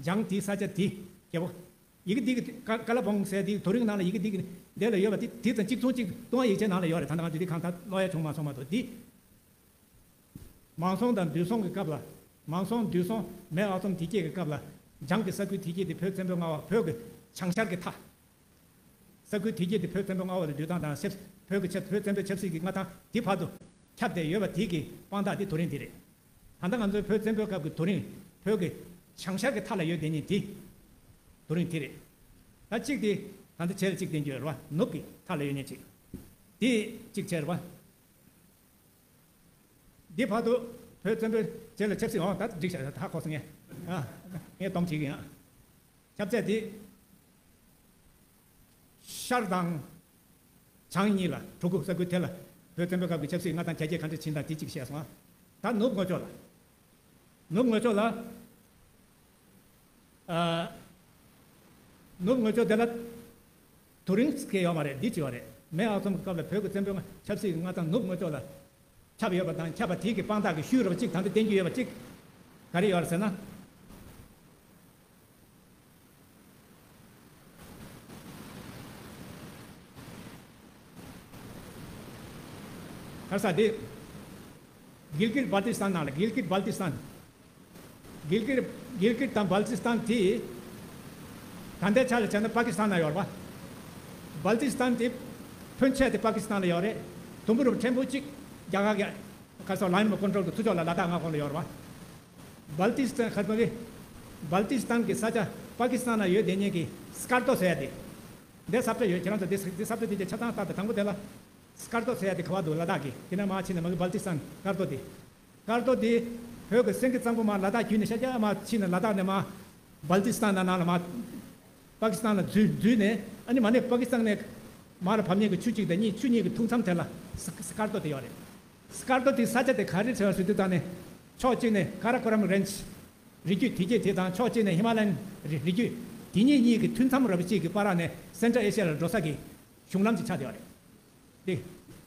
ལྗང་འདིའི་ས་ཆ་འདི། རྒྱལ་པོ། ཡི་གེ་འདི་གི་ཀ། ཀ་ལ་བོང་ཟེར་འདི་དོ་རིང་ནང་ལ། ཡི་གེ་འདི་གི་འདི་ལ་ཡོད་པ་འདི། འདི་དང་གཅིག་མཚུངས་གཅིག་ཏུའང་ཡིག་ཆའི་ནང་ལ་ཡོད་རེད། ད་ལྟ་ང་ཚོས་འདི་གང་ལྟར་ཀློག་ཡ་བྱུང་མ་སོང་མ་གཏོགས། འདི། མང་སྲོང་དང་འདུས་སྲོང་གི་སྐབས་ལ། མང་སྲོང་འདུས་སྲོང་མེས་ཨག་ཚོམ་དེ་སྐྱེས་ཀྱི་སྐབས་ལ། ལྗང་གི་ས་ཁུལ་དེ་སྐྱེས་དེ་བོད་བཙན་པོའི་མངའ་འོག་བོད་ཀྱི་བྱང་ཤར་གྱི་མཐའ། ས་ཁུལ་དེ་སྐྱེས་དེ་བོད་བཙན་པོའི་མངའ་འོག་ཏུ་སྡོད་སྟངས་དང་། ཆབ། བོད་ཀྱི་ཆབ། བོད་བཙན་པོའི་ཆབ་སྲིད་ཀྱི་མངའ་ཐང་དེ་བར་དུ་ཁྱབ་བསྡད་ཡོད་པ་དེ་གི་དཔང་རྟགས་དེ་དོ་རིང་འདི་རེད། ད་ལྟ་ང་ཚོའི་བོད་བཙན་པོའི་སྐབས་ཀྱི་དོ་རིང་། བོད་ཀྱི་བྱང་ཤར་གྱི་མཐའ་ལ་ཡོད་བསྡད་མཁན་དེ་དོ་རིང་འདི་རེད། ད་གཅིག་དེ་ད་ལྟ་བྱས་ལ་གཅིག་བསྟན་རྒྱུ་རེད་བ། ནུབ་ཀྱི་མཐའ་ལ་ཡོད་མཁན་གཅིག་དེ་གཅིག་བྱས་རེད་བ། འདི་བར་དུ་བོད་བཙན་པོའི་རྗེས་ལ་ཆབ་སྲིད། འོ། ད་འགྲིག་ཤག་ད་ཧ་གོ་སོང་ངས། ཨ། ངས་སྡོམ་བྱེད་ཀྱི་ཡིན། ཨ། ཁྱབ་ཚད་དེ། ཤར་དང་བྱང་གཉིས་ལ། གྲུ་གུ་ས་ཁུལ་དེ་ལ་བོད་བཙན་པོའི་སྐབས་ཀྱི་ཆབ་སྲིད་མངའ་ཐང་རྒྱ་སྐྱེད་ག་འདྲ་ཕྱིན་དང་དེ་གཅིག་བཤད་སོང་། ཨ། ད་ནུབ་ངོས་ཕྱོགས་ལ། ནུབ་ངོས་ཕྱོགས་ལ། ཨ། ནུབ་ངོས་ཕྱོགས་དེ་ལ་དོ་རིང་སྐད་ཡོད་མ་རེད། འདི་ཅི་ཡོད་རེད། མེས་ཨག་ཚོམ་གྱི་སྐབས་ལ་བོད་ཀྱི་བཙན་པོའི་ཆབ་སྲིད་ཀྱི་མངའ་ཐང་ནུབ་ངོས་ཕྱོགས་ལ་ཁྱབ་ཡོད་པ་དང་། ཁྱབ་པ་དེ་གི་དཔང་རྟགས་ཀྱི་ཤུལ་རེད་བ། གཅིག་ད་ལྟ་བསྟན་རྒྱུ་ཡོད་པ་གཅིག་ག་རེ་ཡོད་རེད་ཟེར་ན། ག་རེ་ཟེར་དེ། གིལ་གིད་བལ་ཏི་སི་ཐན་ནང་ལ། གིལ་གིད་བལ་ཏི་སི་ཐན། གིལ་གིར། གིལ་གིར་དང་བལ་ཏི་སི་ཐན་དེ། ད་ལྟའི་ཆ་ལ་བྱས་ན་པ་ཀི་སི་ཐན་ན་ཡོད་རེད་པ། བལ་ཏི་སི་ཐན་དེ་ཕོན་ཆེ་དེ་པ་ཀི་སི་ཐན་ལ་ཡོད་རེད། དུམ་བུ་རུ་ཕྲན་བུ་གཅིག་རྒྱ་གར་གྱི་ག་ས་ལའིན་ཨོཕ་ཀོན་ཊོལ་གྱི་ཚུར་ཕྱོགས་ལ་ལ་དྭགས་མངའ་ཁོངས་ལ་ཡོད་རེད་པ། བལ་ཏི་སི་ཐན་ག་ཚོད་རེད། བལ་ཏི་སི་ཐན་གྱི་ས་ཆ་པ་ཀི་སི་ཐན་ལ་ཡོད་བསྡད་མཁན་གྱི་སི་ཀར་ཏོ་ཟེར་ཡ་དེ། འདི་ས་ཁྲ་ཡོད། ཁྱེད་རང་ཚོ་འདི་ས། འདི་ས་ཁྲ་དེ་གྱད་ཆ་ཚང་ལྟ་དང་། དང་པོ་དེ་ལ། སི་ཀར་ཏོ་ཟེར་ཡ་དེ་ག་བ་འདུག་ལ་དྭགས་ཀྱི། དེ་ནས་མར་ཕྱིན་ནས་མ་གི་བལ་ཏི་སི་ཐན་སི་ཀར་ཏོ་དེ། སི་ཀར་ཏོ་དེ་བོད་ཀྱི་སེང་གེ་གཙང་པོ་མར་ལ་དྭགས་བརྒྱུད་ནས་ཤར་རྒྱག་མར་ཕྱིན་ནས། ལ་དྭགས་ནས་མར་བལ་ཏི་སི་ཐན་ནང་ལ་མར་པ་ཀི་སི་ཐན་ལ་འཛུལ། འཛུལ་ནས། ཨ་ནི་མར་ནས་པ་ཀི་སི་ཐན་ནས་མར་ལ་བབས་མཁན་གྱི་ཆུ་གཅིག་དང་གཉིས། ཆུ་གཉིས་ཀྱི་ཐུག་མཚམས་དེ་ལ་སི། སི་ཀར་ཏོ་དེ་ཡོད་རེད། སི་ཀར་ཏོ་དེ་ས་ཆ་དེ་ག་རེ་ཟེར་བ་ཟེར་དུས་ད་ནི། ཕྱོགས་གཅིག་ནས་ཀ་ར་ཀོ་རམ་རེན་ཇི་རི་རྒྱུད་དེ་གྱད་དེ་དང་། ཕྱོགས་གཅིག་ནས་ཧི་མ་ལ་ཡན་རི་རི་རྒྱུད། དེ་གཉིས་གཉིས་ཀྱི་ཐུག་མཚམས་ར་བ་གཅིག་གི་བར་ནས་སེན་ཊ་རལ་ཨེ་ཤི་ཡ་ལ་འགྲོ་ས་གི་གཞུང་ལམ་ཅིག་ཆགས་བསྡད་ཡོད་རེད། དེ་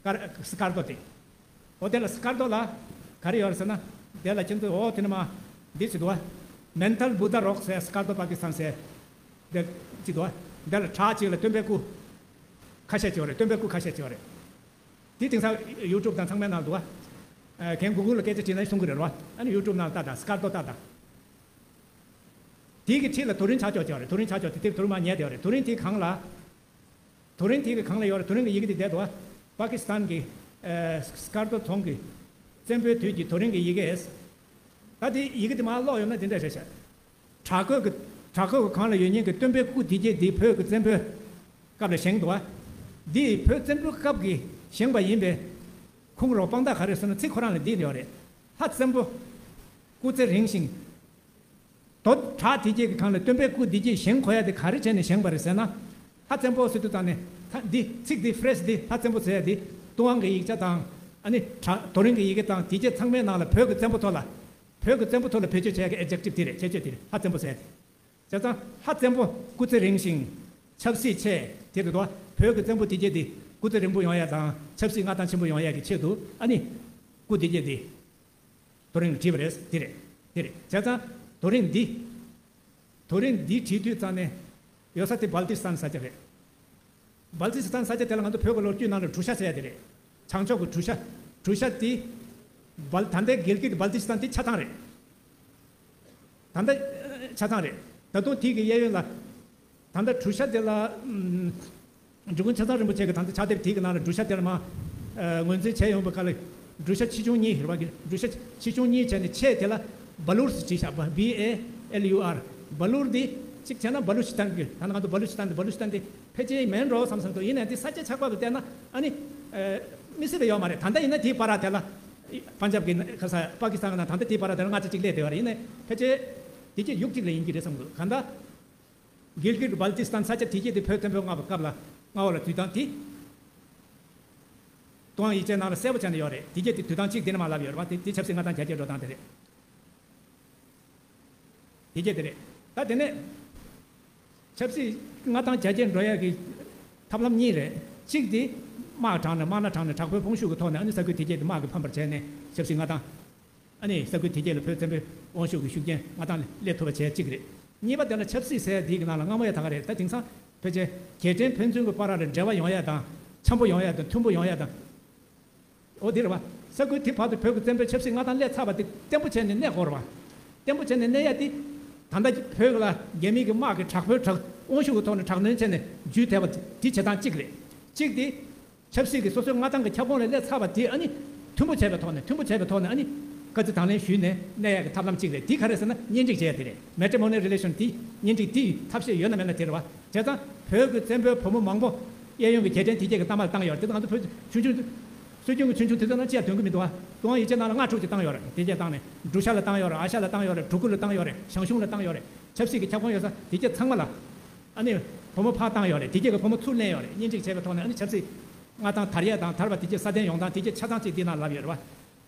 ཀར། སི་ཀར་ཏོ་དེ། འོ་དེ་ལ་སི་ཀར་ཏོ་ལ་ག་རེ་ཡོད་རེད་ཟེར་ན། དེ་ལ་ཁྱེད་ཚོས། འོ་དེ་ནས་མར་འདི་ཅིག་འདུག་པ། མེན་ཐལ་བུདྡྷ་རོག་ཟེར། སི་ཀར་ཏོ་པ་ཀི་སི་ཐན་ཟེར། དེ་ཅིག་འདུག་པ། དེ་ལ་བྲག་ཅིག་ལ་སྟོན་པའི་སྐུ་ཁ་ཤས་ཅིག་ཡོད་རེད། སྟོན་པའི་སྐུ་ཁ་ཤས་ཅིག་ཡོད་རེད། དེ་དེང་སང་ཡུ་ཊུབ་དང་ཚང་མའི་ནང་འདུག་པ། ཨ། གན་གུ་གུལ་ལ་སྐད་ཆ་དྲིས་ན་གསུང་གི་རེད་པ། ཨ་ནི་ཡུ་ཊུབ་ནང་ལ་ལྟ་དང་། སི་ཀར་ཏོ་ལྟ་དང་། དེ་གི་འཁྲིས་ལ་དོ་རིང་ཆགས་ཆོག་ཅིག་ཡོད་རེད། དོ་རིང་ཆགས་ཆོག་དེ། དེ་དོ་རིང་མར་ཉལ་བསྡད་ཡོད་རེད། དོ་རིང་དེའི་སྒང་ལ། དོ་རིང་དེ་གི་སྒང་ལ་ཡོད་རེད། དོ་རིང་གི་ཡི་གེ་དེ་བསྡད་འདུག་པ། པ་ཀི་སི་ཐན་གྱི། ཨ། སི་ཀར་ཏོ་རྫོང་གི་བཙན་པོའི་དུས་ཀྱི་དོ་རིང་གི་ཡི་གེ། ད་དེ་ཡི་གེ་དེ་མར་ཀློག་ཡོང་ན་དེ་འདྲ་རེད་ཤག་བྲག་བརྐོས་ཀྱི། བྲག་བརྐོས་ཀྱི་སྒང་ལ་ཡོད་མཁན་གྱི་སྟོན་པའི་སྐུ་དེ་གྱད་དེ་བོད་ཀྱི་བཙན་པོའི་སྐབས་ལ་བཞེངས་འདུག་པ། འདི་བོད་བཙན་པོའི་སྐབས་ཀྱི་བཞེངས་པ་ཡིན་པའི་ཁུངས་རོགས་དཔང་རྟགས་ག་རེ་ཟེར་ན། ཚིག་ཁོ་རང་ལ་འདི་ཡོད་རེད། ལྷ་བཙན་པོ་སྐུ་ཚེ་རིང་ཞིང་། དོ་བྲག་དེ་གྱད་ཀྱི་སྒང་ལ་སྟོན་པའི་སྐུ་དེ་གྱད་བཞེངས་དགོས་ཡ་དེ་ག་རེ་བྱས་ནས་བཞེངས་པ་རེད་ཟེར་ན། ལྷ་བཙན་པོ་ཟེར་དུས་ཙང་ནས་ད་འདི་ཚིག་འདི་ཕི་རེ་སི་འདི་ལྷ་བཙན་པོ་ཟེར་ཡ་འདི་ཏུན་ཧོང་གི་ཡིག་ཆ་དང་ཨ་ནི་བྲག་རྡོ་རིང་གི་ཡི་གེ་དང་དེ་གྱད་ཚང་མའི་ནང་ལ་བོད་ཀྱི་བཙན་པོ་ཐོག་ལ་བོད་ཀྱི་བཙན་པོ་ཐོག་ལ་བེད་སྤྱོད་བྱེད་ཡ་གི་ཨེ་ཌི་ཇེག་ཊིབ་དེ་རེད། ཁྱད་ཆོས་དེ་རེད། ལྷ་བཙན་པོ་ཟེར་ཡ་དེ། བྱས་ཙང་ལྷ་བཙན་པོ་སྐུ་ཚེ་རིང་ཞིང་ཆབ་སྲིད་ཆེ། དེ་རེད་དོ། བོད་ཀྱི་བཙན་པོ་དེ་གྱད་དེ་སྐུ་ཚེ་རིང་པོ་ཡོང་ཡ་དང་ཆབ་སྲིད་མངའ་ཐང་ཆེན་པོ་ཡོང་ཡ་གི་ཆེད་དུ་ཨ་ནི་སྐུ་དེ་གྱད་དེ་རྡོ་རིང་ལ་བྲིས་པ་རེད། དེ་རེད། དེ་རེད། བྱས་ཙང་རྡོ་རིང་འདི་རྡོ་རིང་འདི་བྲིས་དུས་ཙང་ནས་ཡོད་ས་དེ་སྦལ་ཏི་སི་ཐན་ས་ཆ་རེད། སྦལ་ཏི་སི་ཐན་ས་ཆ་དེ་ལ་ང་ཚོ་བོད་ཀྱི་ལོ་རྒྱུས་ནང་ལ་གྲུ་ཤ་ཟེར་ཡ་དེ་རེད། བྱང་ཕྱོགས་ཀྱི་གྲུ་ཤ། གྲུ་ཤ་དེ་སྦལ་ད་ལྟའི་གིལ་གིད་སྦལ་ཏི་སི་ཐན་དེ་ཆ་ཚང་རེད། ད་ལྟ་ཆ་ཚང་རེད། ད་དུང་དེ་གི་གཡས་གཡོན་ལ་ད་ལྟ་གྲུ་ཤ་དེ་ལ་ཨམ། འབྲི་གུང་ཆ་ཚང་རིན་པོ་ཆེ་གི་ད་ལྟ་ཕྱག་དེབ་དེ་གི་ནང་ལ་གྲུ་ཤ་དེ་ལ་མ་ཨ། ངོས་འཛིན་བྱས་ཡོང་བའི་སྐབས་ལ་གྲུ་ཤ་ཆེ་ཆུང་གཉིས་ཡོད་པ་གི། གྲུ་ཤ་ཆེ་ཆུང་གཉིས་བྱས་ནས་ཆེ་དེ་ལ་བ་ལུར་ཟེར་བྲིས་བཞག་པ། བི་ཨེ་ཨེལ་ཡུ་ཨར། བ་ལུར་འདི་གཅིག་བྱས་ན་བ་ལུ་ཆི་སྟན་གི། ད་ནང་དུ་བ་ལུ་ཆི་སྟན་འདི་བ་ལུ་ཆི་སྟན་འདི་ཕལ་ཆེར་མིན་འགྲོ་བསམ་བསམ་འདུག་ཡིན་ནའི་འདི་ས་ཆ་ཆགས་པ་བལྟས་ན་ཨ་ནི་ཨ། མི་སྲིད་པ་ཡོད་མ་རེད། ད་ལྟ་ཡིན་ན་དེའི་བར་དེ་ལ་པན་ཇབ་གི་ཁ་ས་པ་ཀི་སི་ཐན་གི་ནང་ད་ལྟ་དེའི་བར་དེ་ལ་མངའ་ཆ་གཅིག་སླེབས་བསྡད་པ་རེད། ཡིན་ནའི་ཕལ་ཆེར་དེ་གྱད་ཡུག་གཅིག་ལ་ཡིན་གྱི་རེད་བསམ་གི་འདུག་གང་ལྟར། གིལ་གིད་སྦལ་ཏི་སི་ཐན་ས་ཆ་དེ་གྱད་དེ་བོད་བཙན་པོས་མངགས་པའི་སྐབས་ལ་མངའ་འོག་ལ་དུས་དང་དེ། ཏུན་ཧོང་ཡིག་ཆའི་ནང་ལ་གསལ་པོ་བྱས་ནས་ཡོད་རེད། དེ་གྱད་དེ་དུས་དང་གཅིག་དེ་ནས་མར་ལབ་ཡོད་རེད་པ། དེ་དེ་ཆབ་སྲིད་མངའ་ཐང་རྒྱ་སྐྱེད་འགྲོ་སྟངས་དེ་རེད། དེ་གྱད་དེ་རེད། ད་དེ་ནས་ཆབ་སྲིད་མངའ་ཐང་རྒྱ་སྐྱེད་འགྲོ་ཡ་གི་ཐབས་ལམ་གཉིས་རེད། གཅིག་དེ་དམག་དྲངས་ནས་དམག་སྣ་དྲངས་ནས་དྲག་པོའི་དཔུང་ཤུགས་ཀྱི་ཐོག་ནས་ཨ་ནི་ས་ཁུལ་དེ་གྱད་དེ་དམག་གིས་ཕམ་པར་བྱས་ནས་ཆབ་སྲིད་མངའ་ཐང་ཨ་ནི་ས་ཁུལ་དེ་གྱད་ལ་བོད་བཙན་པོའི་དབང་ཤུགས་ཀྱི་ཤུགས་རྐྱེན་མངའ་ཐང་སླེབས་ཐུབ་པ་བྱས་གཅིག་རེད། གཉིས་པ་དེ་ལ་ཆབ་སྲིད་ཟེར་ཡ་དེ་གི་ནང་ལ་སྔ་མོ་ཡ་ད་ག་རེད། ད་དེང་སང་ཕལ་ཆེར་རྒྱལ་ཕྲན་ཕན་ཚུན་གྱི་བར་ལ་འབྲེལ་བ་ཡོང་ཡ་དང་འཆམ་པོ་ཡོང་ཡ་དང་མཐུན་པོ་ཡོང་ཡ་དང་། འོ་དེ་རེད་བ། ས་ཁུལ་དེ་བར་དུ་བོད་ཀྱི་བཙན་པོའི་ཆབ་སྲིད་མངའ་ཐང་སླེབས་ཚར་བ་དེ་བརྟན་པོ་བྱས་ནས་གནས་དགོས་རེད་བ། བརྟན་པོ་བྱས་ནས་གནས་ཡ་དེ། ད་ལྟ་བོད་ལ་རྒྱ་མི་གི་དམག་གི་དྲག་པོའི་དྲག་དབང་ཤུགས་ཀྱི་ཐོག་ནས་དྲག་གནོན་བྱས་ནས་འཇུས་ཐེབས་པ་དེ་བྱེད་སྟངས་གཅིག་རེད། གཅིག་དེ། ཆབ་སྲིད་ཀྱི་སོ་སོའི་མངའ་ཐང་གི་ཁྱབ་ཁོངས་ལ་སླེབས་ཚར་བ་དེ་ཨ་ནི་མཐུན་པོ་བྱས་པའི་ཐོག་ནས་མཐུན་པོ་བྱས་པའི་ཐོག་ནས་ཨ་ནི་བཀའ་ཁྲི་དང་ལེན་ཞུས་ནས་གནས་ཡག་གི་ཐབས་ལམ་གཅིག་རེད། དེ་ག་རེ་ཟེར་ན་གཉེན་སྒྲིག་བྱས་ཡ་དེ་རེད། མེ་ཊི་མོ་ནི་ཡལ་རི་ལེ་ཤན་དེ་གཉེན་སྒྲིག་དེ་ཐབས་ཤེས་ཡོད་ན་མེད་ན་དེ་རེད་བ། བྱས་ཙང་བོད་ཀྱི་བཙན་པོའི་བུ་མོ་མང་པོ་གཡས་གཡོན་གྱི་རྒྱལ་ཕྲན་དེ་གྱད་ཀྱི་གཏའ་མ་ལ་བཏང་ཡོད་རེད། དེ་ང་ཚོ་བོད་ཆུང་ཆུང་སྲོལ་རྒྱུན་གྱི་ཆུང་ཆུང་དེ་ཚོ་ནང་ཅི་ཡང་དོན་གྱི་མི་འདུག་བ། ཏུན་ཧོང་ཡིག་ཆའི་ནང་ལ་ལྔ་དྲུག་ཅིག་བཏང་ཡོད་རེད། དེ་གྱད་བཏང་ནས་འབྲུག་ཤ་ལ་བཏང་ཡོད་རེད། ཨ་ཤ་ལ་བཏང་ཡོད་རེད། གྲུ་གུ་ལ་བཏང་ཡོད་རེད། ཞང་ཞུང་ལ་བཏང་ཡོད་རེད། ཆབ་སྲིད་ཀྱི་ཁྱབ་ཁོངས་ཡོད་ས་དེ་གྱད་ཚང་མ་ལ། ཨ་ནི་བུ་མོ་ཕར་བཏང་ཡོད་རེད། དེ་གྱད་ཀྱི་བུ་མོ་ཚུར་ལེན་ཡོད་རེད། གཉེན་སྒྲིག་བྱས་པའི་ཐོག་ནས་ཨ་ནི་ཆབ་སྲིད་མངའ་ཐང་དར་ཡས་དང་དར་བ་དེ་གྱད་སྲ་བརྟན་ཡོང་སྟངས་དེ་གྱད་ཆ་ཚང་གཅིག་འདི་ནང་ལབ་ཡོད་རེད་བ།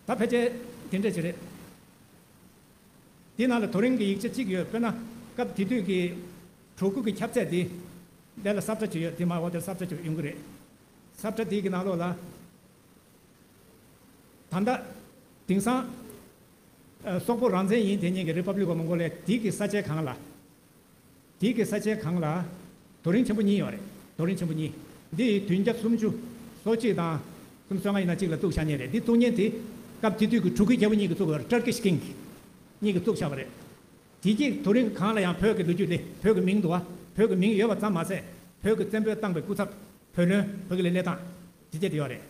ད་ཕལ་ཆེར་དེ་འདྲ་ཅིག་རེད། དེ་ནང་ལ་རྡོ་རིང་གི་ཡིག་ཆ་གཅིག་ཡོད། དཔེར་ན་སྐབས་དེ་དུས་ཀྱི་གྲུ་གུ་གི་ཁྱབ་ཚད་དེ། དེ་ལ་ས་ཁྲ་ཅིག་ཡོད། དེ་མ་འོ་དེར་ས་ཁྲ་ཅིག་ཡོང་གི་རེད། ས་ཁྲ་དེ་གི་ནང་ལོགས་ལ། ད་ལྟ་དེང་སང་ཨ། སོག་པོ་རང་བཙན་ཡིན་དེ་ཉིད་ཀྱི་Republic of Mongolia དེ་གི་ས་ཆའི་སྒང་ལ། དེ་གི་ས་ཆའི་སྒང་ལ་རྡོ་རིང་ཆེན་པོ་གཉིས་ཡོད་རེད། རྡོ་རིང་ཆེན་པོ་གཉིས། འདི་བདུན་བརྒྱ་སུམ་ཅུ་སོ་གཅིག་དང་སུམ་ཅུ་སོ་ལྔ་ཡིན་ན་གཅིག་ལ་བཙུགས་བཞག་མཁན་རེད། འདི་བཙུགས་མཁན་དེ་སྐབས་དེ་དུས་ཀྱི་གྲུ་གུའི་རྒྱལ་པོ་གཉིས་ཀྱིས་བཙུགས་པ་རེད། Turkish King གཉིས་ཀྱིས་བཙུགས་བཞག་པ་རེད། དེ་གི་རྡོ་རིང་སྒང་ལ་ཡང་བོད་ཀྱི་ལོ་རྒྱུས་ལས་བོད་ཀྱི་མིང་འདུག་བ། བོད་ཀྱི་མིང་ཡོད་པ་ཙམ་མ་ཟད་བོད་ཀྱི་བཙན་པོས་བཏང་པའི་སྐུ་ཚབ་བོད་བློན་བོད་ཀྱི་ལས་སླེབས་སྟངས་དེ་གྱད་དེ་ཡོད་རེད།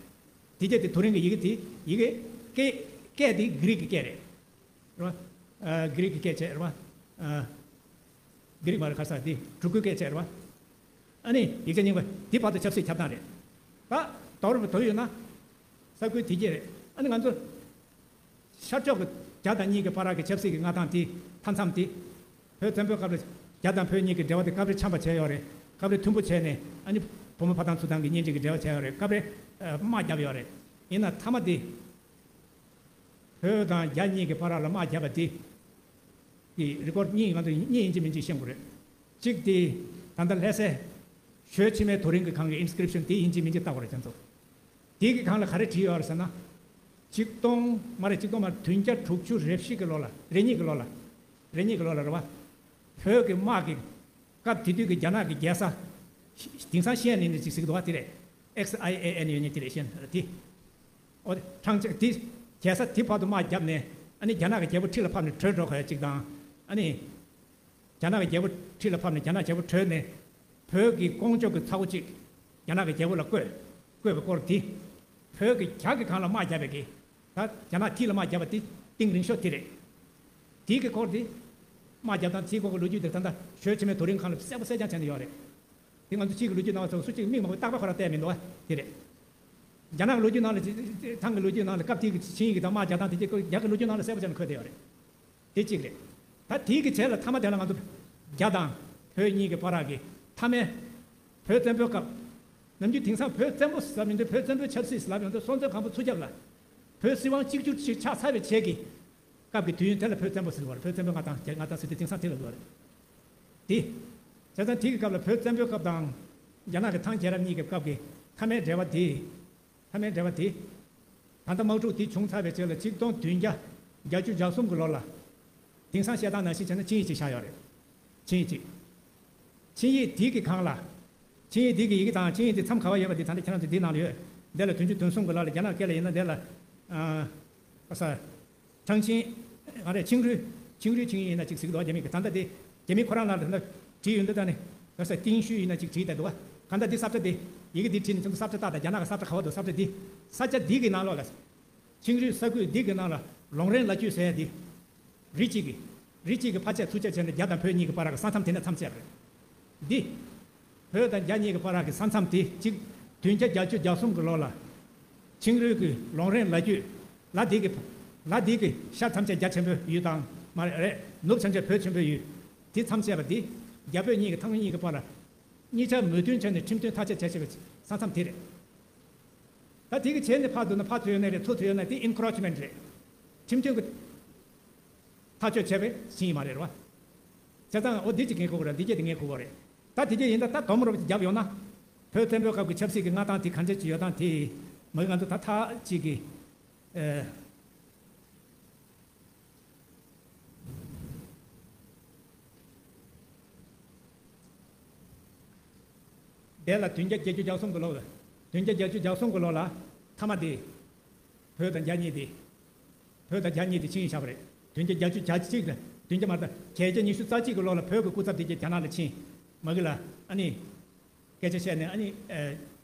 དེ་གྱད་དེ་རྡོ་རིང་གི་ཡི་གེ་དེ་ཡི་གེ་སྐད་སྐད་དེ་གྷི་རིག་གི་སྐད་རེད། རེད་བ། ཨ། གྷི་རིག་གི་སྐད་བྱས་རེད་བ། ཨ། གྷི་རིག་མ་རེད། ཁ་ས་དེ་གྲུ་གུའི་སྐད་བྱས་རེད་བ། ཨ་ནི་ཡིག་ཆ་རྙིང་པ་དེ་བར་དུ་ཆབ་སྲིད་ཁྱབ་སྟངས་རེད། ད་དོར་བ་དོར་ཡོད་ན་ས་ཁུལ་དེ་གྱད་རེད། ཨ་ནི་ང་ཚོ་ཤར་ཕྱོགས་ཀྱི་རྒྱ་དང་གཉིས་ཀྱི་བར་གྱི་ཆབ་སྲིད་ཀྱི་མངའ་ཐང་དེ་མཐའ་མཚམས་དེ་བོད་བཙན་པོའི་སྐབས་ལ་རྒྱ་དང་བོད་གཉིས་ཀྱི་འབྲེལ་བ་དེ་སྐབས་རེ་འཆམ་པ་བྱས་ཡོད་རེད། སྐབས་རེ་མཐུན་པོ་བྱས་ནས་ཨ་ནི་བུ་མོ་ཕ་ཐང་ཚུར་ཐང་གི་གཉེན་སྒྲིག་གི་འབྲེལ་བ་བྱས་ཡོད་རེད། སྐབས་རེ་ཨ། དམག་བརྒྱབ་ཡོད་རེད། ཡིན་ན་མཐའ་མ་དེ་བོད་དང་རྒྱ་གཉིས་ཀྱི་བར་ལ་དམག་བརྒྱབ་པ་དེ་གི་རི་ཀོཌ་གཉིས་ང་ཚོ་གཉིས་ཡིན་གཅིག་མིན་གཅིག་ཤེས་དགོས་རེད། གཅིག་དེ་ད་ལྟ་ལྷ་སའི་ཞོལ་ཕྱི་མའི་རྡོ་རིང་གི་སྒང་གི་ཨིན་སི་ཀི་རིབ་ཤན་དེ་ཡིན་གཅིག་མིན་གཅིག་བལྟ་དགོས་རེད། ཁྱེད་ཚོ། དེ་གི་སྒང་ལ་ག་རེ་བྲིས་ཡོད་རེད་ཟེར་ན། ཆིག་སྟོང་མ་རེད། ཆིག་སྟོང་མ་རེད། བདུན་བརྒྱ་དྲུག་ཅུ་རེ་བཞི་གི་ལོ་ལ། རེ་གཉིས་ཀྱི་ལོ་ལ། རེ་གཉིས་ཀྱི་ལོ་ལ་རེད་བ། བོད་ཀྱི་དམག་གི་སྐབས་དེ་དུས་ཀྱི་རྒྱ་ནག་གི་རྒྱལ་ས། དེང་སང་ཤི་ཨན་ཡིན་ནི་ཅིག་ཟེར་གི་འདུག་བ། དེ་རེད། ཨེག་སི་ཨའི་ཨེ་ཨེན་ཡོད་ནི་དེ་རེད། ཤི་ཨན་དེ། འོ་དེ་ཁྲང་ཅིག་དེ། རྒྱལ་ས་དེ་བར་དུ་དམག་བརྒྱབ་ནས་ཨ་ནི་རྒྱ་ནག་གི་རྒྱལ་པོ་ཁྲི་ལ་ཕབ་ནས་བྲོས་འགྲོ་ག་ཡ་གཅིག་དང་། ཨ་ནི། རྒྱ་ནག་གི་རྒྱལ་པོ་ཁྲི་ལ་ཕབ་ནས་རྒྱ་ནག་རྒྱལ་པོ་བྲོས་ནས། བོད་ཀྱི་ཀོང་ཇོ་གི་ཚ་བོ་གཅིག་རྒྱ་ནག་གི་རྒྱལ་པོ་ལ་བསྐོས། བསྐོས་པའི་སྐོར་དེ། བོད་ཀྱི་རྒྱ་གི་སྒང་ལ་དམག་བརྒྱབ་པའི་གི། ད་རྒྱ་ནག་ཁྲི་ལ་དམག་བརྒྱབ་པ་དེ་གཏིང་རིང་ཤོས་དེ་རེད། དེ་གི་སྐོར་དེ། དམག་བརྒྱབ་སྟངས་དེའི་སྐོར་གྱི་ལོ་རྒྱུས་དེ་ད་ལྟ་ཞོལ་ཕྱི་མའི་རྡོ་རིང་སྒང་ལ་གསལ་པོ་གསལ་རྐྱང་བྱས་ནས་ཡོད་རེད། དེ་ང་ཚོ་ཕྱིའི་གི་ལོ་རྒྱུས་ནང་ལ་སོ་སོ་གཅིག་མིག་མང་པོ་རྟག་པར་ཁོ་རང་བལྟས་མི་འདུག་བ། དེ་རེད། རྒྱ་ནག་གི་ལོ་རྒྱུས་ནང་ལ་ཅི། ཐང་གི་ལོ་རྒྱུས་ནང་ལ་སྐབས་དེའི་གི་ཆིངས་ཡིག་གི་དང་དམག་རྒྱག་སྟངས་དེ་གཅིག་རྒྱ་གི་ལོ་རྒྱུས་ནང་ལ་གསལ་པོ་བྱས་ནས་འཁོད་བསྡད་ཡོད་རེད། དེ་གཅིག་རེད། ད་དེའི་གི་རྗེས་ལ་མཐའ་མ་དེ་ལ་ང་ཚོ་རྒྱ་དང་བོད་གཉིས་ཀྱི་བར་གྱི་མཐའ་མའི་བོད་བཙན་པོའི་སྐབས། ནམ་རྒྱུན་དེང་སང་བོད་བཙན་པོ་ཟེར་མི་འདུག་བོད་བཙན་པོའི་ཆབ་སྲིད་ཟེར་ལབ་ཡོང་དུས་སྲོང་བཙན་སྒམ་པོ་ཚུར་རྒྱབ་ལ། བོད་སྲིད་དབང་གཅིག་གྱུར་ཞིག་ཆགས་ཚར་བའི་རྗེས་ཀྱི་སྐབས་ཀྱི་དུས་ཡུན་དེ་ལ་བོད་བཙན་པོ་ཟེར་བ་རེད། བོད་བཙན་པོའི་མངའ་ཐང་རྒྱ་མངའ་ཐང་ཟེར་དུས་དེང་སང་དེ་ལ་འགྲོ་བ་རེད། དེ། བྱས་ཙང་དེ་གི་སྐབས་ལ་བོད་བཙན་པོའི་སྐབས་དང་། རྒྱ་ནག་གི་ཐང་རྒྱལ་རབས་གཉིས་ཀྱི་སྐབས་ཀྱི་མཐའ་མའི་འབྲེལ་བ་དེ། མཐའ་མའི་འབྲེལ་བ་དེ། ད་ལྟ་དམག་འཁྲུག་དེ་བྱུང་ཚར་བའི་རྗེས་ལ་ཆིག་སྟོང་བདུན་བརྒྱ་བརྒྱད་ཅུ་གྱ་གསུམ་གྱི་ལོ་ལ། དེང་སང་བཤད་སྟངས་ནང་བཞིན་བྱས་ན་ཆིངས་ཡིག་ཅིག་བཞག་ཡོད་རེད། ཆིངས་ཡིག་ཅིག་ཆིངས་ཡིག་དེ་གི་སྒང་ལ། ཆིངས་ཡིག་དེ་གི་ཡི་གེ་དང་ཆིངས་ཡིག་དེ་མཚམས་ག་བ་ཡོད་པ་དེ་ད་ལྟ་ཁྱེད་རང་ཚོ་འདི་ནང་ལ་ཡོད། འདི་ལ་བདུན་ཅུ་དོན་གསུམ་གྱི་ལོ་ལ་རྒྱ་ནག་སྐད་ལ་ཡིན་ན་འདི་ལ། ཨ། ཨ་ས། ཁྲང་ཆིང་། ང་རེ་ཆིང་རུའི། ཆིང་རུའི་ཆིངས་ཡིག་ཡིན་ན་ཅིག་ཟེར་གི་འདུག་རྒྱ་མི་གི་ད་ལྟ་དེ། རྒྱ་མི་ཁོ་རང་ལ་ད་ལྟ་བྲིས་ཡོད་འདུག་ད་ནི། ཨ་ས་ཏིང་ཤུའི་ཡིན་ན་ཅིག་བྲིས་བསྡད་འདུག་བ། གང་ལྟར་འདི་ས་ཁྲ་དེ། ཡི་གེ་འདི་བྲིས་ནས་ཁྱེད་ཚོ་ས་ཁྲ་བཏགས་དང་རྒྱ་ནག་གི་ས་ཁྲ་ག་བ་འདུག་ས་ཁྲ་འདི། ས་ཆ་འདི་གི་ནང་ལོགས་ལ། ཆིང་རུའི་ས་ཁུལ་འདི་གི་ནང་ལ་ལོང་རན་ལ་རྒྱུད་ཟེར་ཡ་འདི། རི་གཅིག་གི། རི་གཅིག་གི་ཕར་ཆད་ཚུར་ཆད་བྱས་ནས་རྒྱ་དང་བོད་གཉིས་ཀྱི་བར་གྱི་ས་མཚམས་དེ་ནས་མཚམས་བཅད་པ་རེད། འདི། བོད་དང་རྒྱ་གཉིས་ཀྱི་བར་གྱི་ས་མཚམས་དེ་གཅིག་བདུན་བརྒྱ་བརྒྱད་ཅུ་གྱ་གསུམ་གྱི་ལོ་ལ། ཆིང་རུའི་གི་ལོང་རན་ལ་རྒྱུད། ལ་དེ་གི། ལ་དེ་གི་ཤར་ཐམས་ཅད་རྒྱ་ཆེན་པོའི་ཡུལ་དང་མ་རེད། ནུབ་ཐམས་ཅད་བོད་ཆེན་པོའི་ཡུལ། དེ་མཚམས་བཅད་པ་འདི། རྒྱ་བོད་གཉིས་ཀྱི་ཐང་གཉིས་ཀྱི་བར་ལ། གཉིས་ཆར་མོས་མཐུན་བྱས་ནས་ཁྲིམས་མཐུན་ཐག་གཅོད་བྱས་བྱས་པའི་ས་མཚམས་དེ་རེད། ད་དེ་གི་བྱས་ནས་ཕར་འདུག་ན་ཕར་ཚུར་ཡོད་ནའི་རེད། ཚུར་ཚུར་ཡོད་ན་དེ་ཨིན་ཁོ་རོ་ཆི་མེན་ཊི་རེད། ཁྲིམས་མཐུན་གྱི་ཐག་གཅོད་བྱས་པའི་ཞིང་ཡིན་མ་རེད་རེད་བ། བྱས་ཙང་འོ་འདི་ཅིག་ངས་གོ་དགོས་རེད། འདི་སྐད་དེ་ངས་གོ་དགོས་རེད། ད་དེ་སྐད་ཡིན་ད་ད་དོམ་རོབ་ཅིག་བརྒྱབ་ཡོང་ན། བོད་བཙན་པོའི་སྐབས་ཀྱི་ཆབ་སྲིད་ཀྱི་མངའ་ཐང་དེ་ག་འདྲ་ཅིག་ཡོད་སྟངས་དེ་མ་གི་ང་ཚོ་ད་ཐག་ཅིག་གི། ཨེ། དེ་ལ་བདུན་བརྒྱ་བརྒྱད་ཅུ་གྱ་གསུམ་གྱི་ལོ། བདུན་བརྒྱ་བརྒྱད་ཅུ་གྱ་གསུམ་གྱི་ལོ་ལ་མཐའ་མ་དེ། བོད་དང་རྒྱ་གཉིས་དེ། བོད་དང་རྒྱ་གཉིས་དེ་ཆིངས་ཡིག་བཞག་པ་རེད། བདུན་བརྒྱ་བརྒྱད་ཅུ་གྱ་གཅིག་དང་བདུན་བརྒྱ་མ་རེད་ད། བརྒྱད་བརྒྱ་ཉི་ཤུ་རྩ་གཅིག་གི་ལོ་ལ་བོད་ཀྱི་སྐུ་ཚབ་དེ་གྱད་རྒྱ་ནག་ལ་ཕྱིན། མ་གི་ལ་ཨ་ནི། སྐད་ཆ་བཤད་ནས་ཨ་ནི། ཨེ།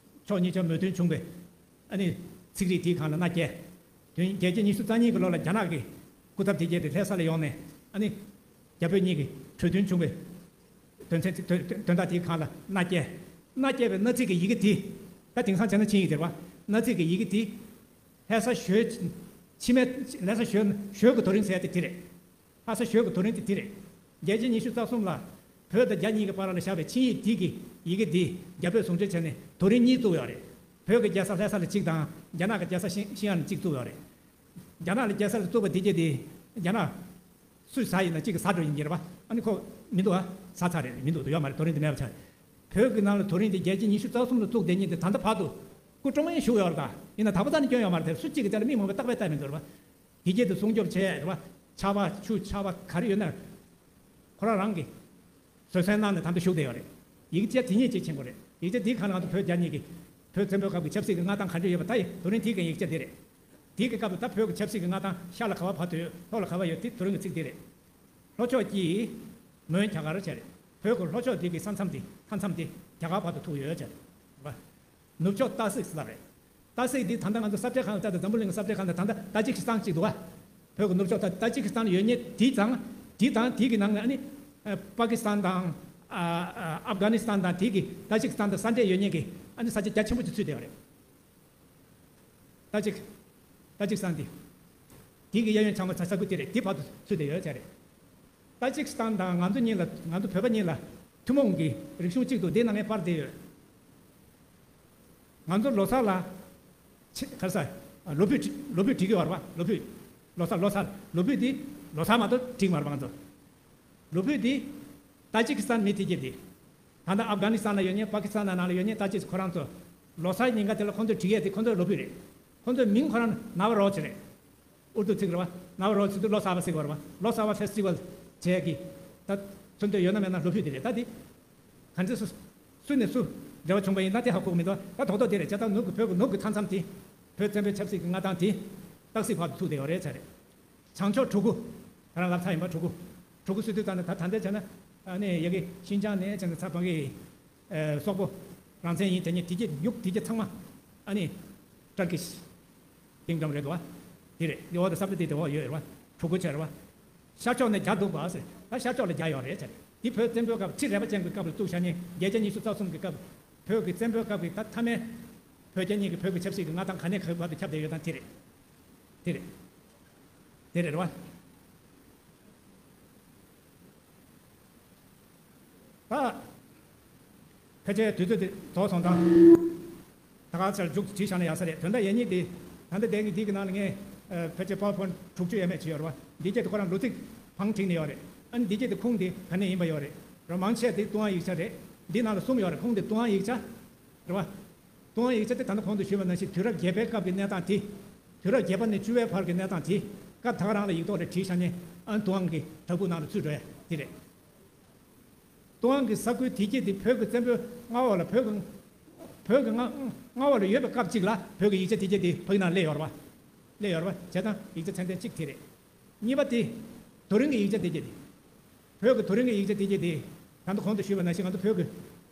ཕྱོགས་གཉིས་ཆར་མོས་མཐུན་བྱུང་བས། ཨ་ནི། ཚིག་རིས་དེའི་སྒང་ལ་མནའ་བསྐྱལ། དོན་བརྒྱད་བརྒྱ་ཉི་ཤུ་རྩ་གཉིས་ཀྱི་ལོ་ལ་རྒྱ་ནག་གི་སྐུ་ཚབ་དེ་གྱད་དེ་ལྷ་ས་ལ་ཡོང་ནས་ཨ་ནི། རྒྱ་བོད་གཉིས་ཀྱི་གྲོས་མཐུན་བྱུང་བའི་དོན་ཚན་དེ་དོན་དོན་དག་དེའི་སྒང་ལ་མནའ་བསྐྱལ། མནའ་བསྐྱལ་བའི་མནའ་ཚིག་གི་ཡི་གེ་དེ། ད་དེང་སང་བྱས་ན་ཆིངས་ཡིག་དེ་རེད་བ། མནའ་ཚིག་གི་ཡི་གེ་དེ། ལྷ་ས་ཞོལ། ཕྱི་མའི་ལྷ་ས་ཞོལ་ཞོལ་གྱི་དོ་རིང་ཟེར་ཡ་དེ་དེ་རེད། ལྷ་ས་ཞོལ་གྱི་དོ་རིང་དེ་དེ་རེད། བརྒྱད་བརྒྱ་ཉི་ཤུ་རྩ་གསུམ་ལ། བོད་དང་རྒྱ་གཉིས་ཀྱི་བར་ལ་བཞག་པའི་ཆིངས་ཡིག་དེ་གི་ཡི་གེ་དེ་རྒྱ་བོད་ཟུང་འབྲེལ་བྱས་ནས་དོ་རིང་གཉིས་བཙུགས་ཡོད་རེད། བོད་ཀྱི་རྒྱལ་ས་ལྷ་ས་ལ་གཅིག་དང་རྒྱ་ནག་གི་རྒྱལ་ས་ཤིན་ཤིན་ཡང་ལ་གཅིག་བཙུགས་ཡོད་རེད། རྒྱ་ནག་ལ་རྒྱལ་ས་ལ་བཙུགས་པ་དེ་གྱད་དེ་རྒྱ་ནག་སུས་ཟ་ཡིན་ན་གཅིག་གིས་ཟ་འགྲོ་ཡིན་གྱི་རེད་བ། ཨ་ནི་ཁོ་མི་འདུག་ཨ། ཟ་ཚར་རེད། མི་འདུག་ཡོད་མ་རེད། དོ་རིང་དེ་མེད་པ་ཆགས་རེད། བོད་ཀྱི་ནང་ལ་དོ་རིང་དེ་བརྒྱད་བརྒྱ་ཉི་ཤུ་རྩ་གསུམ་ལ་བཙུགས་བསྡད་མཁན་དེ་ད་ལྟ་བར་དུ་སྐུ་གྲོངས་ཡང་བཞུགས་ཡོད་རེད་ད། ཡིན་ན་ད་བར་རྩ་ནས་སྐྱོན་ཡོད་མ་རེད་དེ། སུ་གཅིག་གིས་དེ་ལ་མིག་མངོན་པ་བལྟ་བས་བལྟ་མི་འདུག་རེད་བ། དེ་གྱད་དེ་སྲུང་སྐྱོབ་བྱས་རེད་བ། ཆར་པ་ཆུ་ཆར་པ་ག་རེ་ཡོད་ན། ཁོ་རང་རང་གིས་བཟོད་བསྲན་གནང་ནས་ད་ལྟ་བཞུགས་བསྡད་ཡོད་རེད། ཡིག་ཆ་དེ་གཉིས་ཅིག་མཁྱེན་དགོས་རེད། ཡིག་ཆ་དེའི་སྒང་ལ་ང་ཚོ་བོད་རྒྱ་གཉིས་ཀྱི་བོད་བཙན་པོའི་སྐབས་ཀྱི་ཆབ་སྲིད་ཀྱི་མངའ་ཐང་ག་འདྲ་ཡོད་པ་ད་ཡིན་དོ་རིང་དེའི་སྒང་ཡིག་ཆ་དེ་རེད། དེའི་གི་སྐབས་ལ་ད་བོད་ཀྱི་ཆབ་སྲིད་ཀྱི་མངའ་ཐང་ཤར་ལ་ག་བ་བར་དུ་ཡོད། ལྷོ་ལ་ག་བ་ཡོད། དེ་དོ་རིང་གི་ཚིག་དེ་རེད། ལྷོ་ཕྱོགས་ཀྱི་མོན་རྒྱ་གར་བྱས་རེད། བོད་ཀྱི་ལྷོ་ཕྱོགས་དེ་གི་ས་མཚམས་དེ་མཐའ་མཚམས་དེ་རྒྱ་གར་བར་དུ་ཐུག་ཡོད་བྱས་རེད། ནུབ་ཕྱོགས་ཏ་སིག་ལབ་རེད། ཏ་སིག་འདི་ད་ལྟ་ང་ཚོ་ས་ཆ་གང་ལ་ལྟ་དང་འཛམ་བུ་གླིང་གི་ས་ཆ་གང་ལ་ད་ལྟ་ཏ་ཇིག་སི་ཐན་གཅིག་འདུག་བ། བོད་ཀྱི་ནུབ་ཕྱོགས་ད་ཏ་ཇིག་སི་ཐན་ཡོད་མཁན་དེ་དང་དེ་དང་དེ་གི་ནང་ནས་ཨ་ནི་ཨ་པ་ཀི་སི་ཐན་དང་ཨ་ཨ་ཨབ་གྷ་ནི་སི་ཐན་དང་དེ་གི་ཏ་ཇིག་སི་ཐན་དང་ས་འབྲེལ་ཡོད་མཁན་གི་ཨ་ནི་ས་ཆ་རྒྱ་ཆེན་པོ་ཅིག་ཚུད་བསྡད་པ་རེད། ཏ་ཇིག་ཏ་ཇིག་སི་ཐན་དེ་དེ་གི་གཡས་གཡོན་བྱང་མ་ས་ས་ཁུལ་དེ་རེད། དེ་བར་དུ་ཚུད་བསྡད་ཡོད་ཅེས་རེད། ཏ་ཇིག་སི་ཐན་དང་ང་ཚོ་གཉིས་ལ་ང་ཚོ་བོད་པ་གཉིས་ལ་ཐུན་མོང་གི་རིག་གཞུང་གཅིག་འདུག་འདི་ནང་ངས་པར་བསྡད་ཡོད། ང་ཚོ་ལོ་གསར་ལ་ཆེ་ག་རེ་ཟ། ལོ་ཕུད་ལོ་ཕུད་བྲིས་ཀྱི་ཡོད་རེད་བ། ལོ་ཕུད། ལོ་གསར་ལོ་གསར་ལོ་ཕུད་འདི་ལོ་གསར་མ་གཏོགས་བྲིས་ཀྱི་མ་རེད་བ་ང་ཚོ། ལོ་ཕུད་འདི་ཏ་ཇིག་སི་ཐན་མི་དེ་གྱད་དེ། ད་ལྟ་ཨབ་གྷ་ནི་སི་ཐན་ལ་ཡོད་མཁན་པ་ཀི་སི་ཐན་ནང་ལ་ཡོད་མཁན་ཏ་ཇིག་ཁོ་རང་ཚོ་ལོ་གསར་ཉིན་ཀ་དེ་ལ་ཁོང་ཚོས་བྲིས་ཡས་དེ་ཁོང་ཚོའི་ལོ་ཕུད་རེད། ཁོང་ཚོའི་མིང་ཁོ་རང་ནབ་རོ་ཅི་རེད། ཨུར་དུ་ཚིག་རེད་བ། ནབ་རོ་ཚིག་ཏུ་ལོ་གསར་པ་ཟེར་གི་ཡོད་རེད་བ། ལོ་གསར་པ་ཕེ་སི་ཊི་ཝལ་བྱས་ཀྱི། ད་མཚོན་དོན་ཡོད་ན་མེད་ན་ལོ་ཕུད་དེ་རེད། ད་དེ་ག་འདྲ་སུ་སུ་ནས་སུ་འབྲེལ་བ་བྱུང་པ་ཡིན་ན་དེ་ཧ་གོ་གི་མི་འདུག་ད་རྡོག་རྡོག་དེ་རེད། བྱས་ཙང་ནུབ་ཀྱི་བོད་ཀྱི་ནུབ་ཀྱི་མཐའ་མཚམས་དེ། བོད་བཙན་པོའི་ཆབ་སྲིད་ཀྱི་མངའ་ཐང་དེ། སྟག་གཟིག་བར་དུ་ཐུག་བསྡད་ཡོད་རེད་ཟེར་རེད། བྱང་ཕྱོགས་གྲུ་གུ། ང་རང་ལབ་ཚར་ཡིན་པ། གྲུ་གུ། གྲུ་གུ་ཟེར་དུས་ད་ནི་ད་ད་ལྟའི་བྱས་ན། ཨ་ནི་ཡ་གི་ཤིན་ཅང་ནས་བྱས་ན་ཚ་བང་གི་ཨ་སོག་པོ་རང་བཙན་ཡིན་དེ་ཉིད་དེ་གྱད་ཡུག་དེ་གྱད་ཚང་མ་ཨ་ནི་ཏར་ཀིཤ་ཀིང་ཌམ་རེད་འདུག་བ། དེ་རེད། འདི་འོག་ཏུ་ས་ཁུལ་དེ་དེ་འོག་ཡོད་རེད་བ། གྲུ་གུ་བྱས་རེད་བ། ཤར་ཕྱོགས་ནས་རྒྱ་འདུག་བ་ཟེར། ད་ཤར་ཕྱོགས་ལ་རྒྱ་ཡོད་རེད་ཟེར། འདི་བོད་བཙན་པོའི་སྐབས་ཁྲི་རལ་པ་ཅན་གྱི་སྐབས་ལ་བཙུགས་བཞག་མཁན་བརྒྱད་བརྒྱ་ཉི་ཤུ་རྩ་གསུམ་གྱི་སྐབས། བོད་ཀྱི་བཙན་པོའི་སྐབས་ཀྱི་ད་མཐའ་མའི་བོད་རྒྱ་གཉིས་ཀྱི་བོད་ཀྱི་ཆབ་སྲིད་ཀྱི་མངའ་ཐང་ག་ནས་ག་བར་དུ་ཁྱབ་བསྡད་ཡོད་དང་དེ་རེད། དེ་རེད། དེ་རེད་རེད་བ། ད་ཕལ་ཆེར་དུས་ཚོད་དེ་རྫོགས་སོང་ཙང་། ད་ག་ཚར་མཇུག་བྲིས་བཞག་ན་ཡག་ས་རེད། དོན་དག་ཡིན་ཉིད་དེ། ད་ལྟ་དེ་གི་དེ་གི་ནང་ལ་ངས་ཨ་ཕལ་ཆེར་PowerPoint་དྲུག་ཅུ་ཡས་མས་བྱས་ཡོད་རེད་བ། འདི་སྐད་དེ་ཁོ་རང་ལོ་ཚིགས་བང་བསྒྲིགས་ནས་ཡོད་རེད། ཨ་ནི་འདི་སྐད་དེ་ཁུངས་དེ་ག་ནས་ཡིན་པ་ཡོད་རེད་ར། མང་ཆེ་དེ་ཏུའུ་ཨན་ཡིག་ཆ་རེད། འདི་ནང་ལ་གསུམ་ཡོད་རེད། ཁུངས་དེ་ཏུའུ་ཨན་ཡིག་ཆ་རེད་བ། ཏུའུ་ཨན་ཡིག་ཆ་དེ་ད་ལྟ་གོང་དུ་ཞུས་པ་ནང་བཞིན་དུས་རབས་བརྒྱད་པའི་སྐབས་ཀྱི་གནས་སྟངས་དེ། དུས་རབས་བརྒྱད་པ་ནས་བཅུ་བའི་བར་གྱི་གནས་སྟངས་དེ་སྐབས་ད་ག་རང་ལ་ཡིག་ཐོག་ལ་བྲིས་བཞག་ནས་ཨ་ནི་ཏུའུ་ཨན་གྱི་བྲག་ཕུག་ནང་ལ་ཚུར་འགྲོ་ཡ་དེ་རེད། ཏུའུ་ཨན་གྱི་ས་ཁུལ་དེ་སྐད་དེ་བོད་ཀྱི་བཙན་པོའི་མངའ་འོག་ལ་བོད་ཀྱི་བོད་ཀྱི་མངའ་མངའ་འོག་ལ་ཡོད་པའི་སྐབས་གཅིག་ལ་བོད་ཀྱི་ཡིག་ཆ་དེ་སྐད་དེ་ཕ་གི་ནང་སླེབས་ཡོད་རེད་བ། སླེབས་ཡོད་རེད་བ། བྱས་ཙང་ཡིག་ཆ་ཚད་ལྡན་གཅིག་དེ་རེད། གཉིས་པ་དེ། རྡོ་རིང་གི་ཡིག་ཆ་དེ་སྐད་དེ། བོད་ཀྱི་རྡོ་རིང་གི་ཡིག་ཆ་དེ་སྐད་དེ། ད་ལྟ་གོང་དུ་ཞུས་པ་ནང་བཞིན་ང་ཚོ་བོད་ཀྱི་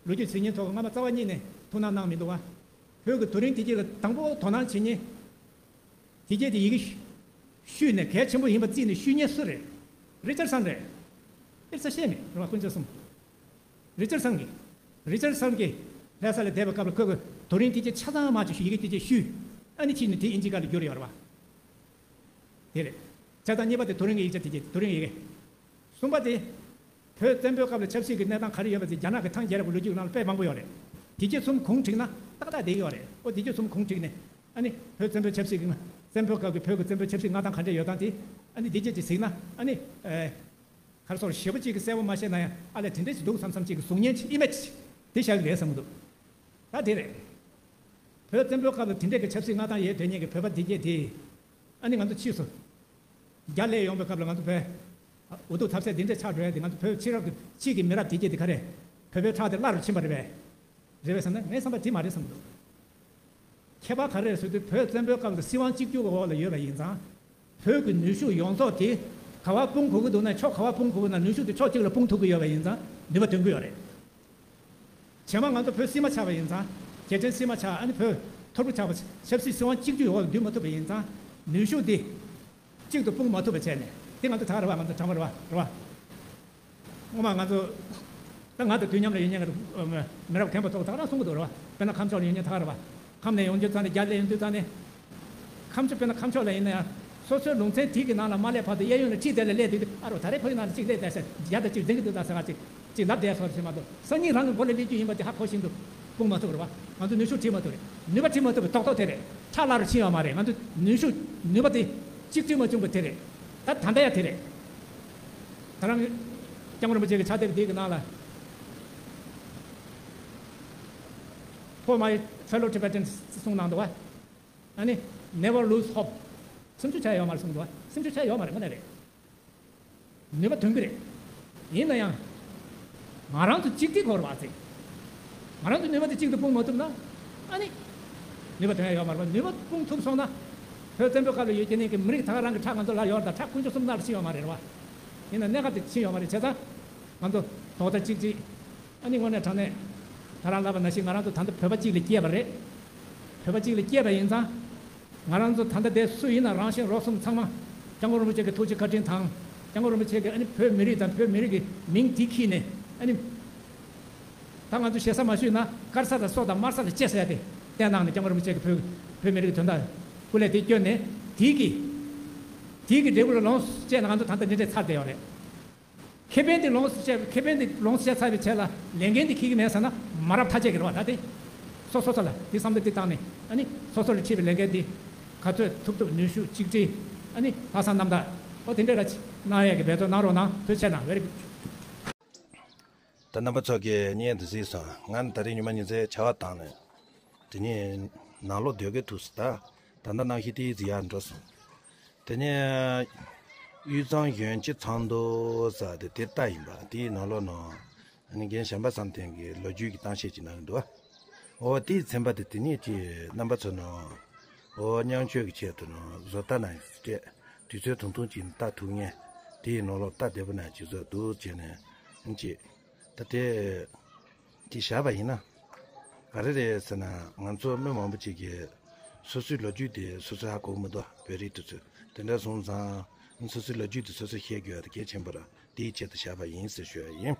ལོ་རྒྱུས་འཛིན་མཁན་ཚོ་སྔ་མ་རྩ་བ་ཉིད་ནས་ཐུགས་སྣང་གནང་མི་འདུག་བ། བོད་ཀྱི་རྡོ་རིང་དེ་སྐད་ལ་དང་པོ་དོ་སྣང་བྱེད་མཁན། དེ་སྐད་དེ་ཡི་གེ་ཤུས་ནས་གལ་ཆེན་པོ་ཡིན་པ་བརྩིས་ནས་ཤུས་མཁན་སུ་རེད། རི་ཅར་སན་རེད། དེ་ས་བཤད་མེད་རེད་བ། དཀོན་མཆོག་གསུམ། རི་ཅར་སན་གྱིས། རི་ཅར་སན་གྱིས་ལྷ་ས་ལ་བསྡད་པའི་སྐབས་ལ་ཁོས་ཀྱི་རྡོ་རིང་དེ་སྐད་ཆ་ཚང་མ་ཅིག་ཤུས། ཡི་གེ་དེ་སྐད་ཤུས། ཨ་ནི་ཕྱིས་ནས་དེ་ཨིན་ཇི་སྐད་ལ་བསྒྱུར་ཡོད་རེད་བ། དེ་རེད། བྱས་ཙང་གཉིས་པ་དེ་རྡོ་རིང་གི་ཡིག་ཆ་དེ་སྐད། རྡོ་རིང་ཡི་གེ། གསུམ་པ་དེ། བོད་བཙན་པོའི་སྐབས་ལ་ཆབ་སྲིད་ཀྱི་གནས་སྟངས་ག་རེ་ཡོད་པ་དེ་རྒྱ་ནག་གི་ཐང་རྒྱལ་རབས་ཀྱི་ལོ་རྒྱུས་ནང་ལ་དཔེ་མང་པོ་ཡོད་རེད། དེ་སྐད་གསུམ་གུང་བསྒྲིགས་ན་ཏག་ཏག་བསྡད་ཀྱི་ཡོད་རེད། ཨོ་དེ་སྐད་གསུམ་གུང་བསྒྲིགས་ནས། ཨ་ནི་བོད་བཙན་པོའི་ཆབ་སྲིད་ཀྱི་བཙན་པོའི་སྐབས་ཀྱི་བོད་ཀྱི་བཙན་པོའི་ཆབ་སྲིད་མངའ་ཐང་ག་འདྲ་ཡོད་སྟངས་དེ། ཨ་ནི་དེ་སྐད་ཅིག་གཟིགས་ན་ཨ་ནི། ཨེ། ག་རེ་ཟེར། ཞེ་པོ་ཅིག་གི་གསལ་པོ་མ་ཤེས་ན་ཡང་ཨ་ལས་དེ་འདྲ་ཞིག་འདུག་བསམ་བསམ་ཅིག་གི་གཟུགས་བརྙན་ཅིག་ཨི་མེ་ཇི་དེ་བཞག་གི་རེད་བསམ་གི་འདུག་ད་དེ་རེད། བོད་བཙན་པོའི་སྐབས་ལ་དེ་འདྲས་ཀྱི་ཆབ་སྲིད་མངའ་ཐང་ཡོད་དེ་ཉིད་ཀྱི་བོད་པ་དེ་སྐད་དེ། ཨ་ནི་ང་ཚོ་ཕྱིས་སུ། རྒྱ་སླེབས་ཡོང་པའི་སྐབས་ལ་ང་ཚོ་བོད། འུ་ཐུག་ཐབས་ཟད་འདི་འདྲས་ཆགས་འགྲོ་ཡ་དེ་ང་ཚོ་བོད་ཕྱི་རབས་ཀྱི་ཕྱིས་ཀྱི་མི་རབས་དེ་སྐད་དེ་ག་རེ། བོད་པའི་ཁྲག་དེ་སླར་རུ་ཕྱིན་པ་རེད་པས། རེད་པས་ཟེར་ན་ངའི་བསམ་པ་དེ་མ་རེད་བསམ་གྱི་འདུག་ཁྱད་པར་ག་རེ་རེད་ཟེར་དུས་བོད་བཙན་པོའི་སྐབས་ལ་སྲིད་དབང་གཅིག་གྱུར་གྱི་འོག་ལ་ཡོད་པ་ཡིན་ཙང་། བོད་ཀྱི་ནུས་ཤུགས་ཡོངས་རྫོགས་དེ་ག་པར་སྤུངས་དགོས་ཀྱི་འདུག་ན་ཕྱོགས་ག་པར་སྤུངས་དགོས་ཀྱི་ན་ནུས་ཤུགས་དེ་ཕྱོགས་གཅིག་ལ་སྤུངས་ཐུབ་ཀྱི་ཡོད་པ་ཡིན་ཙང་ནུས་པ་ཐོན་གྱི་ཡོད་རེད། རྗེས་མ་ང་ཚོ་བོད་སིལ་མ་ཆགས་པ་ཡིན་ཙང་། རྒྱལ་ཕྲན་སིལ་མ་ཆགས། ཨ་ནི་བོད་ཐོར་བུ་ཆགས་པ། ཆབ་སྲིད་སྲིད་དབང་གཅིག་གྱུར་འོག་ལ་འདུས་མ་ཐུབ་པ་ཡིན་ཙང་ནུས་ཤུགས་དེ་གཅིག་ཏུ་སྤུངས་མ་ཐུབ་པ་བྱས་ནས་དེ་ང་ཚོ་ད་ག་རེད་བ། ང་ཚོ་དྲང་པོ་རེད་བ། རེད་བ། སྔོན་མ་ང་ཚོ། ད་ང་དང་དུས་མཉམ་ལ་ཡོད་མཁན་གྱི་མི་རབས་རྒན་པ་ཚོ་ད་ག་རང་གསུང་གི་འདུག་རེད་བ། དཔེར་ན་ཁམས་ཕྱོགས་ལ་ཡོད་མཁན་ད་ག་རེད་བ། ཁམས་ནས་ཡོང་རྒྱུ་ཙང་ནས། རྒྱ་སླེབས་ཡོང་དུས་ཙང་ནས། ཁམས་ཕྱོགས། དཔེར་ན་ཁམས་ཕྱོགས་ལ་ཡིན་ན་ཡང་། སོ་སོའི་ལུང་ཚན་དེ་གི་ནང་ལ་མ་སླེབས་བར་དུ་གཡས་གཡོན་ལ་ཁྲིད་དེ་ལ་སླེབས་དུས། ཨ་རོ་ད་རེས་ཁོ་ཡི་ནང་ལ་གཅིག་སླེབས་བསྡད་ཟེར། རྒྱ་དང་གཅིག་འཛིང་གི་འདུག་ད་ཟེར་བ་ཅིག་ཅིག་ལབ་བསྡད་སོང་ཞེས་མ་གཏོགས། སང་ཉིན་རང་གི་མགོ་ལ་སླེབས་རྒྱུ་ཡིན་པ་དེ་ཧ་གོ་བཞིན་དུ་སྤུངས་མ་ཐུབ་རེད་བ། ང་ཚོ་ནུས་ཤུགས་བྲིས་མ་ཐུབ་རེད། ནུས་པ་བྲིས་མ་ཐུབ་པའི་རྡོག་རྡོག་དེ་རེད། ཁྲག་སླར་རུ་ཕྱིན་ཡོད་མ་རེད། ང་ཚོ་ནུས་ཤུགས་ནུས་པ་དེ་གཅིག་སྒྲིལ་མ་བྱུང་བ་དེ་རེད། ད་ད་ལྟ་ཡང་དེ་རེད། ད་རང་གི་སྐྱབས་མགོན་རིན་པོ་ཆེ་གི་ཕྱག་དེབ་འདི་གི་ནང་ལ། For my fellow Tibetans གསུངས་གནང་འདུག་བ། ཨ་ནི། Never lose hope. སེམས་ཤུགས་ཆག་ཡོད་མ་རེད་གསུངས་འདུག་བ། སེམས་ཤུགས་ཆག་ཡོད་མ་རེད། དངོས་གནས་རེད། ནུས་པ་ཐོན་གྱི་རེད། ཡིན་ན་ཡང་། ང་རང་ཚོ་གཅིག་སྒྲིལ་དགོས་རེད་བ་ཚེ། ང་རང་ཚོ་ནུས་པ་དེ་གཅིག་ཏུ་སྤུངས་མ་ཐུབ་ན། ཨ་ནི། ནུས་པ་ཐོན་ཡ་ཡོད་མ་རེད་བ། ནུས་པ་སྤུངས་ཐུབ་སོང་ན། བོད་བཙན་པོའི་སྐབས་ལ་ཡོད་ཀྱི་ནི་གི་མི་རིགས་ད་ག་རང་གི་ཁྲག་ང་ཚོ་ལ་ཡོད་རེད། ད་ཁྲག་དཀོན་མཆོག་གསུམ་སླར་ཕྱིན་ཡོད་མ་རེད་བ། ཡིན་ན་གནད་འགག་དེ་ཕྱིན་ཡོད་མ་རེད། བྱས་ཙང་། ང་ཚོ་རྡོག་རྩ་གཅིག་སྒྲིལ། ཨ་ནི་དངོས་གནས་དྲང་གནས། ད་རང་ལབ་པ་ནང་བཞིན་ང་རང་ཚོ་ད་ལྟ་བོད་པ་གཅིག་ལ་སྐྱེས་པ་རེད། བོད་པ་གཅིག་ལ་སྐྱེས་པ་ཡིན་ཙང་། ང་རང་ཚོ་ད་ལྟ་དེ་སུ་ཡིན་ན་རང་གཞན་རོགས་གསུམ་ཚང་མ། སྐྱབས་མགོན་རིན་པོ་ཆེ་གི་ཐུགས་རྗེ་བཀའ་དྲིན་དང་། སྐྱབས་མགོན་རིན་པོ་ཆེ་གི་ཨ་ནི་བོད་མི་རིགས་དང་བོད་མི་རིགས་ཀྱི་མིང་འདི་འཁྱེར་ནས་ཨ་ནི། ད་ང་ཚོ་ཞེ་ས་མ་ཞུས་ན་དཀར་ས་དང་སོ་དང་དམར་ས་ལ་གཅེས་ཟེར་ཡ་དེ་བསྟན་གནང་ནས། སྐྱབས་མགོན་རིན་པོ་ཆེ་གི་བོད་བོད་མི་རིགས་དོན་དག་སྐུ་ལས་དེ་བསྐྱོན་ནས་དེའི་གི་དེའི་གི་འབྲས་བུ་ལ་ལོངས་སུ་སྤྱད་ན་ང་ཚོ་ད་ལྟ་འདི་འདྲས་ཚར་བསྡད་ཡོད་རེད། ཁེ་ཕན་དེ་ལོངས་སུ་སྤྱད། ཁེ་ཕན་དེ་ལོངས་སུ་སྤྱད་ཚར་བའི་ཆེད་ལ་ལས་འགན་དེ་འཁྱེར་གྱི་མེད་ཟེར་ན་མ་རབས་ཐ་ཆད་ཀྱི་རེད་བ། ད་དེ་སོ་སོ་སོ་ལ་དེ་བསམ་བློ་དེ་བཏང་ནས་ཨ་ནི་སོ་སོ་ལ་འཁྲི་བའི་ལས་འགན་དེ་ག་ཚོད་ཐུབ་ཐུབ་ནུས་ཤུགས་གཅིག་སྒྲིལ། ཨ་ནི་ལྷག་བསམ་རྣམ་དག་ཨོ་དེ་འདྲ་ར་གནང་ཡས་ཀྱི་འབད་བརྩོན་གནང་རོགས་གནང་། ཐུགས་རྗེ་ཆེ་གནང་། Very good. ད་རྣམ་པ་ཚོ་གིས་བརྙན་དེ་གཟིགས་སོང་། ང་ནི་ད་རེས་ཉི་མ་ཉི་ཚེ་ཆར་པ་བཏང་ནས་དེ་ནས་ནང་ལོགས་སྡོད་དགོས་ཐུག་སོང་། ད་ད་ལྟ་གནམ་གཤིས་ཏོག་ཙམ་ཡག་འགྲོ་སོང་། དེ་ནས་དབུས་གཙང་གཞོན་སྐྱེས་ཚོགས་འདུ་ཟེར་དེ་དེ་ལྟ་ཡིན་པ། དེའི་ནང་ལོགས་ནང་ཨ་ནི་རྒན་གཞན་པ་བསམ་གཏན་གྱི་ལོ་རྒྱུས་ཀྱི་གཏམ་བཤད་ཅིག་གནང་གི་འདུག་འོ་དེའི་ཚན་པ་དེ་དེ་ནས་ཀྱི་རྣམ་པ་ཚོ་ནང་འོ་མཉམ་སྤྱོད་ཀྱི་ཆེད་དུ་ནང་བཟོ་ལྟ་ནང་སྤྲད། དུས་ཚོད་ཐུང་ཐུང་ཅིག་ལྟ་ཐུབ་ངེས། དེའི་ནང་ལོགས་ལྟ་བདེ་པོ་ནང་ཅིག་བཟོ་འདུག་བྱས་ནས་ཨ་ནི་ཅིག་ད་དེ། དེ་བཞག་པ་ཡིན་ན། ག་རེ་རེད་ཟེར་ན་ང་ཚོ་མི་མང་པོ་ཅིག་གིས་སོ་སོའི་ལོ་རྒྱུས་དེ་སོ་སོས་ཧ་གོ་གི་མི་འདུག་བོད་རིགས་དེ་ཚོས་དེ་འདྲ་སོང་ཙང་སོ་སོའི་ལོ་རྒྱུས་དེ་སོ་སོས་ཤེས་དགོས་ཡ་དེ་གལ་ཆེན་པོ་རེད། དེའི་ཆེད་དུ་བཞག་པ་ཡིན་ཟེར་ཞུ་ཡ་ཡིན།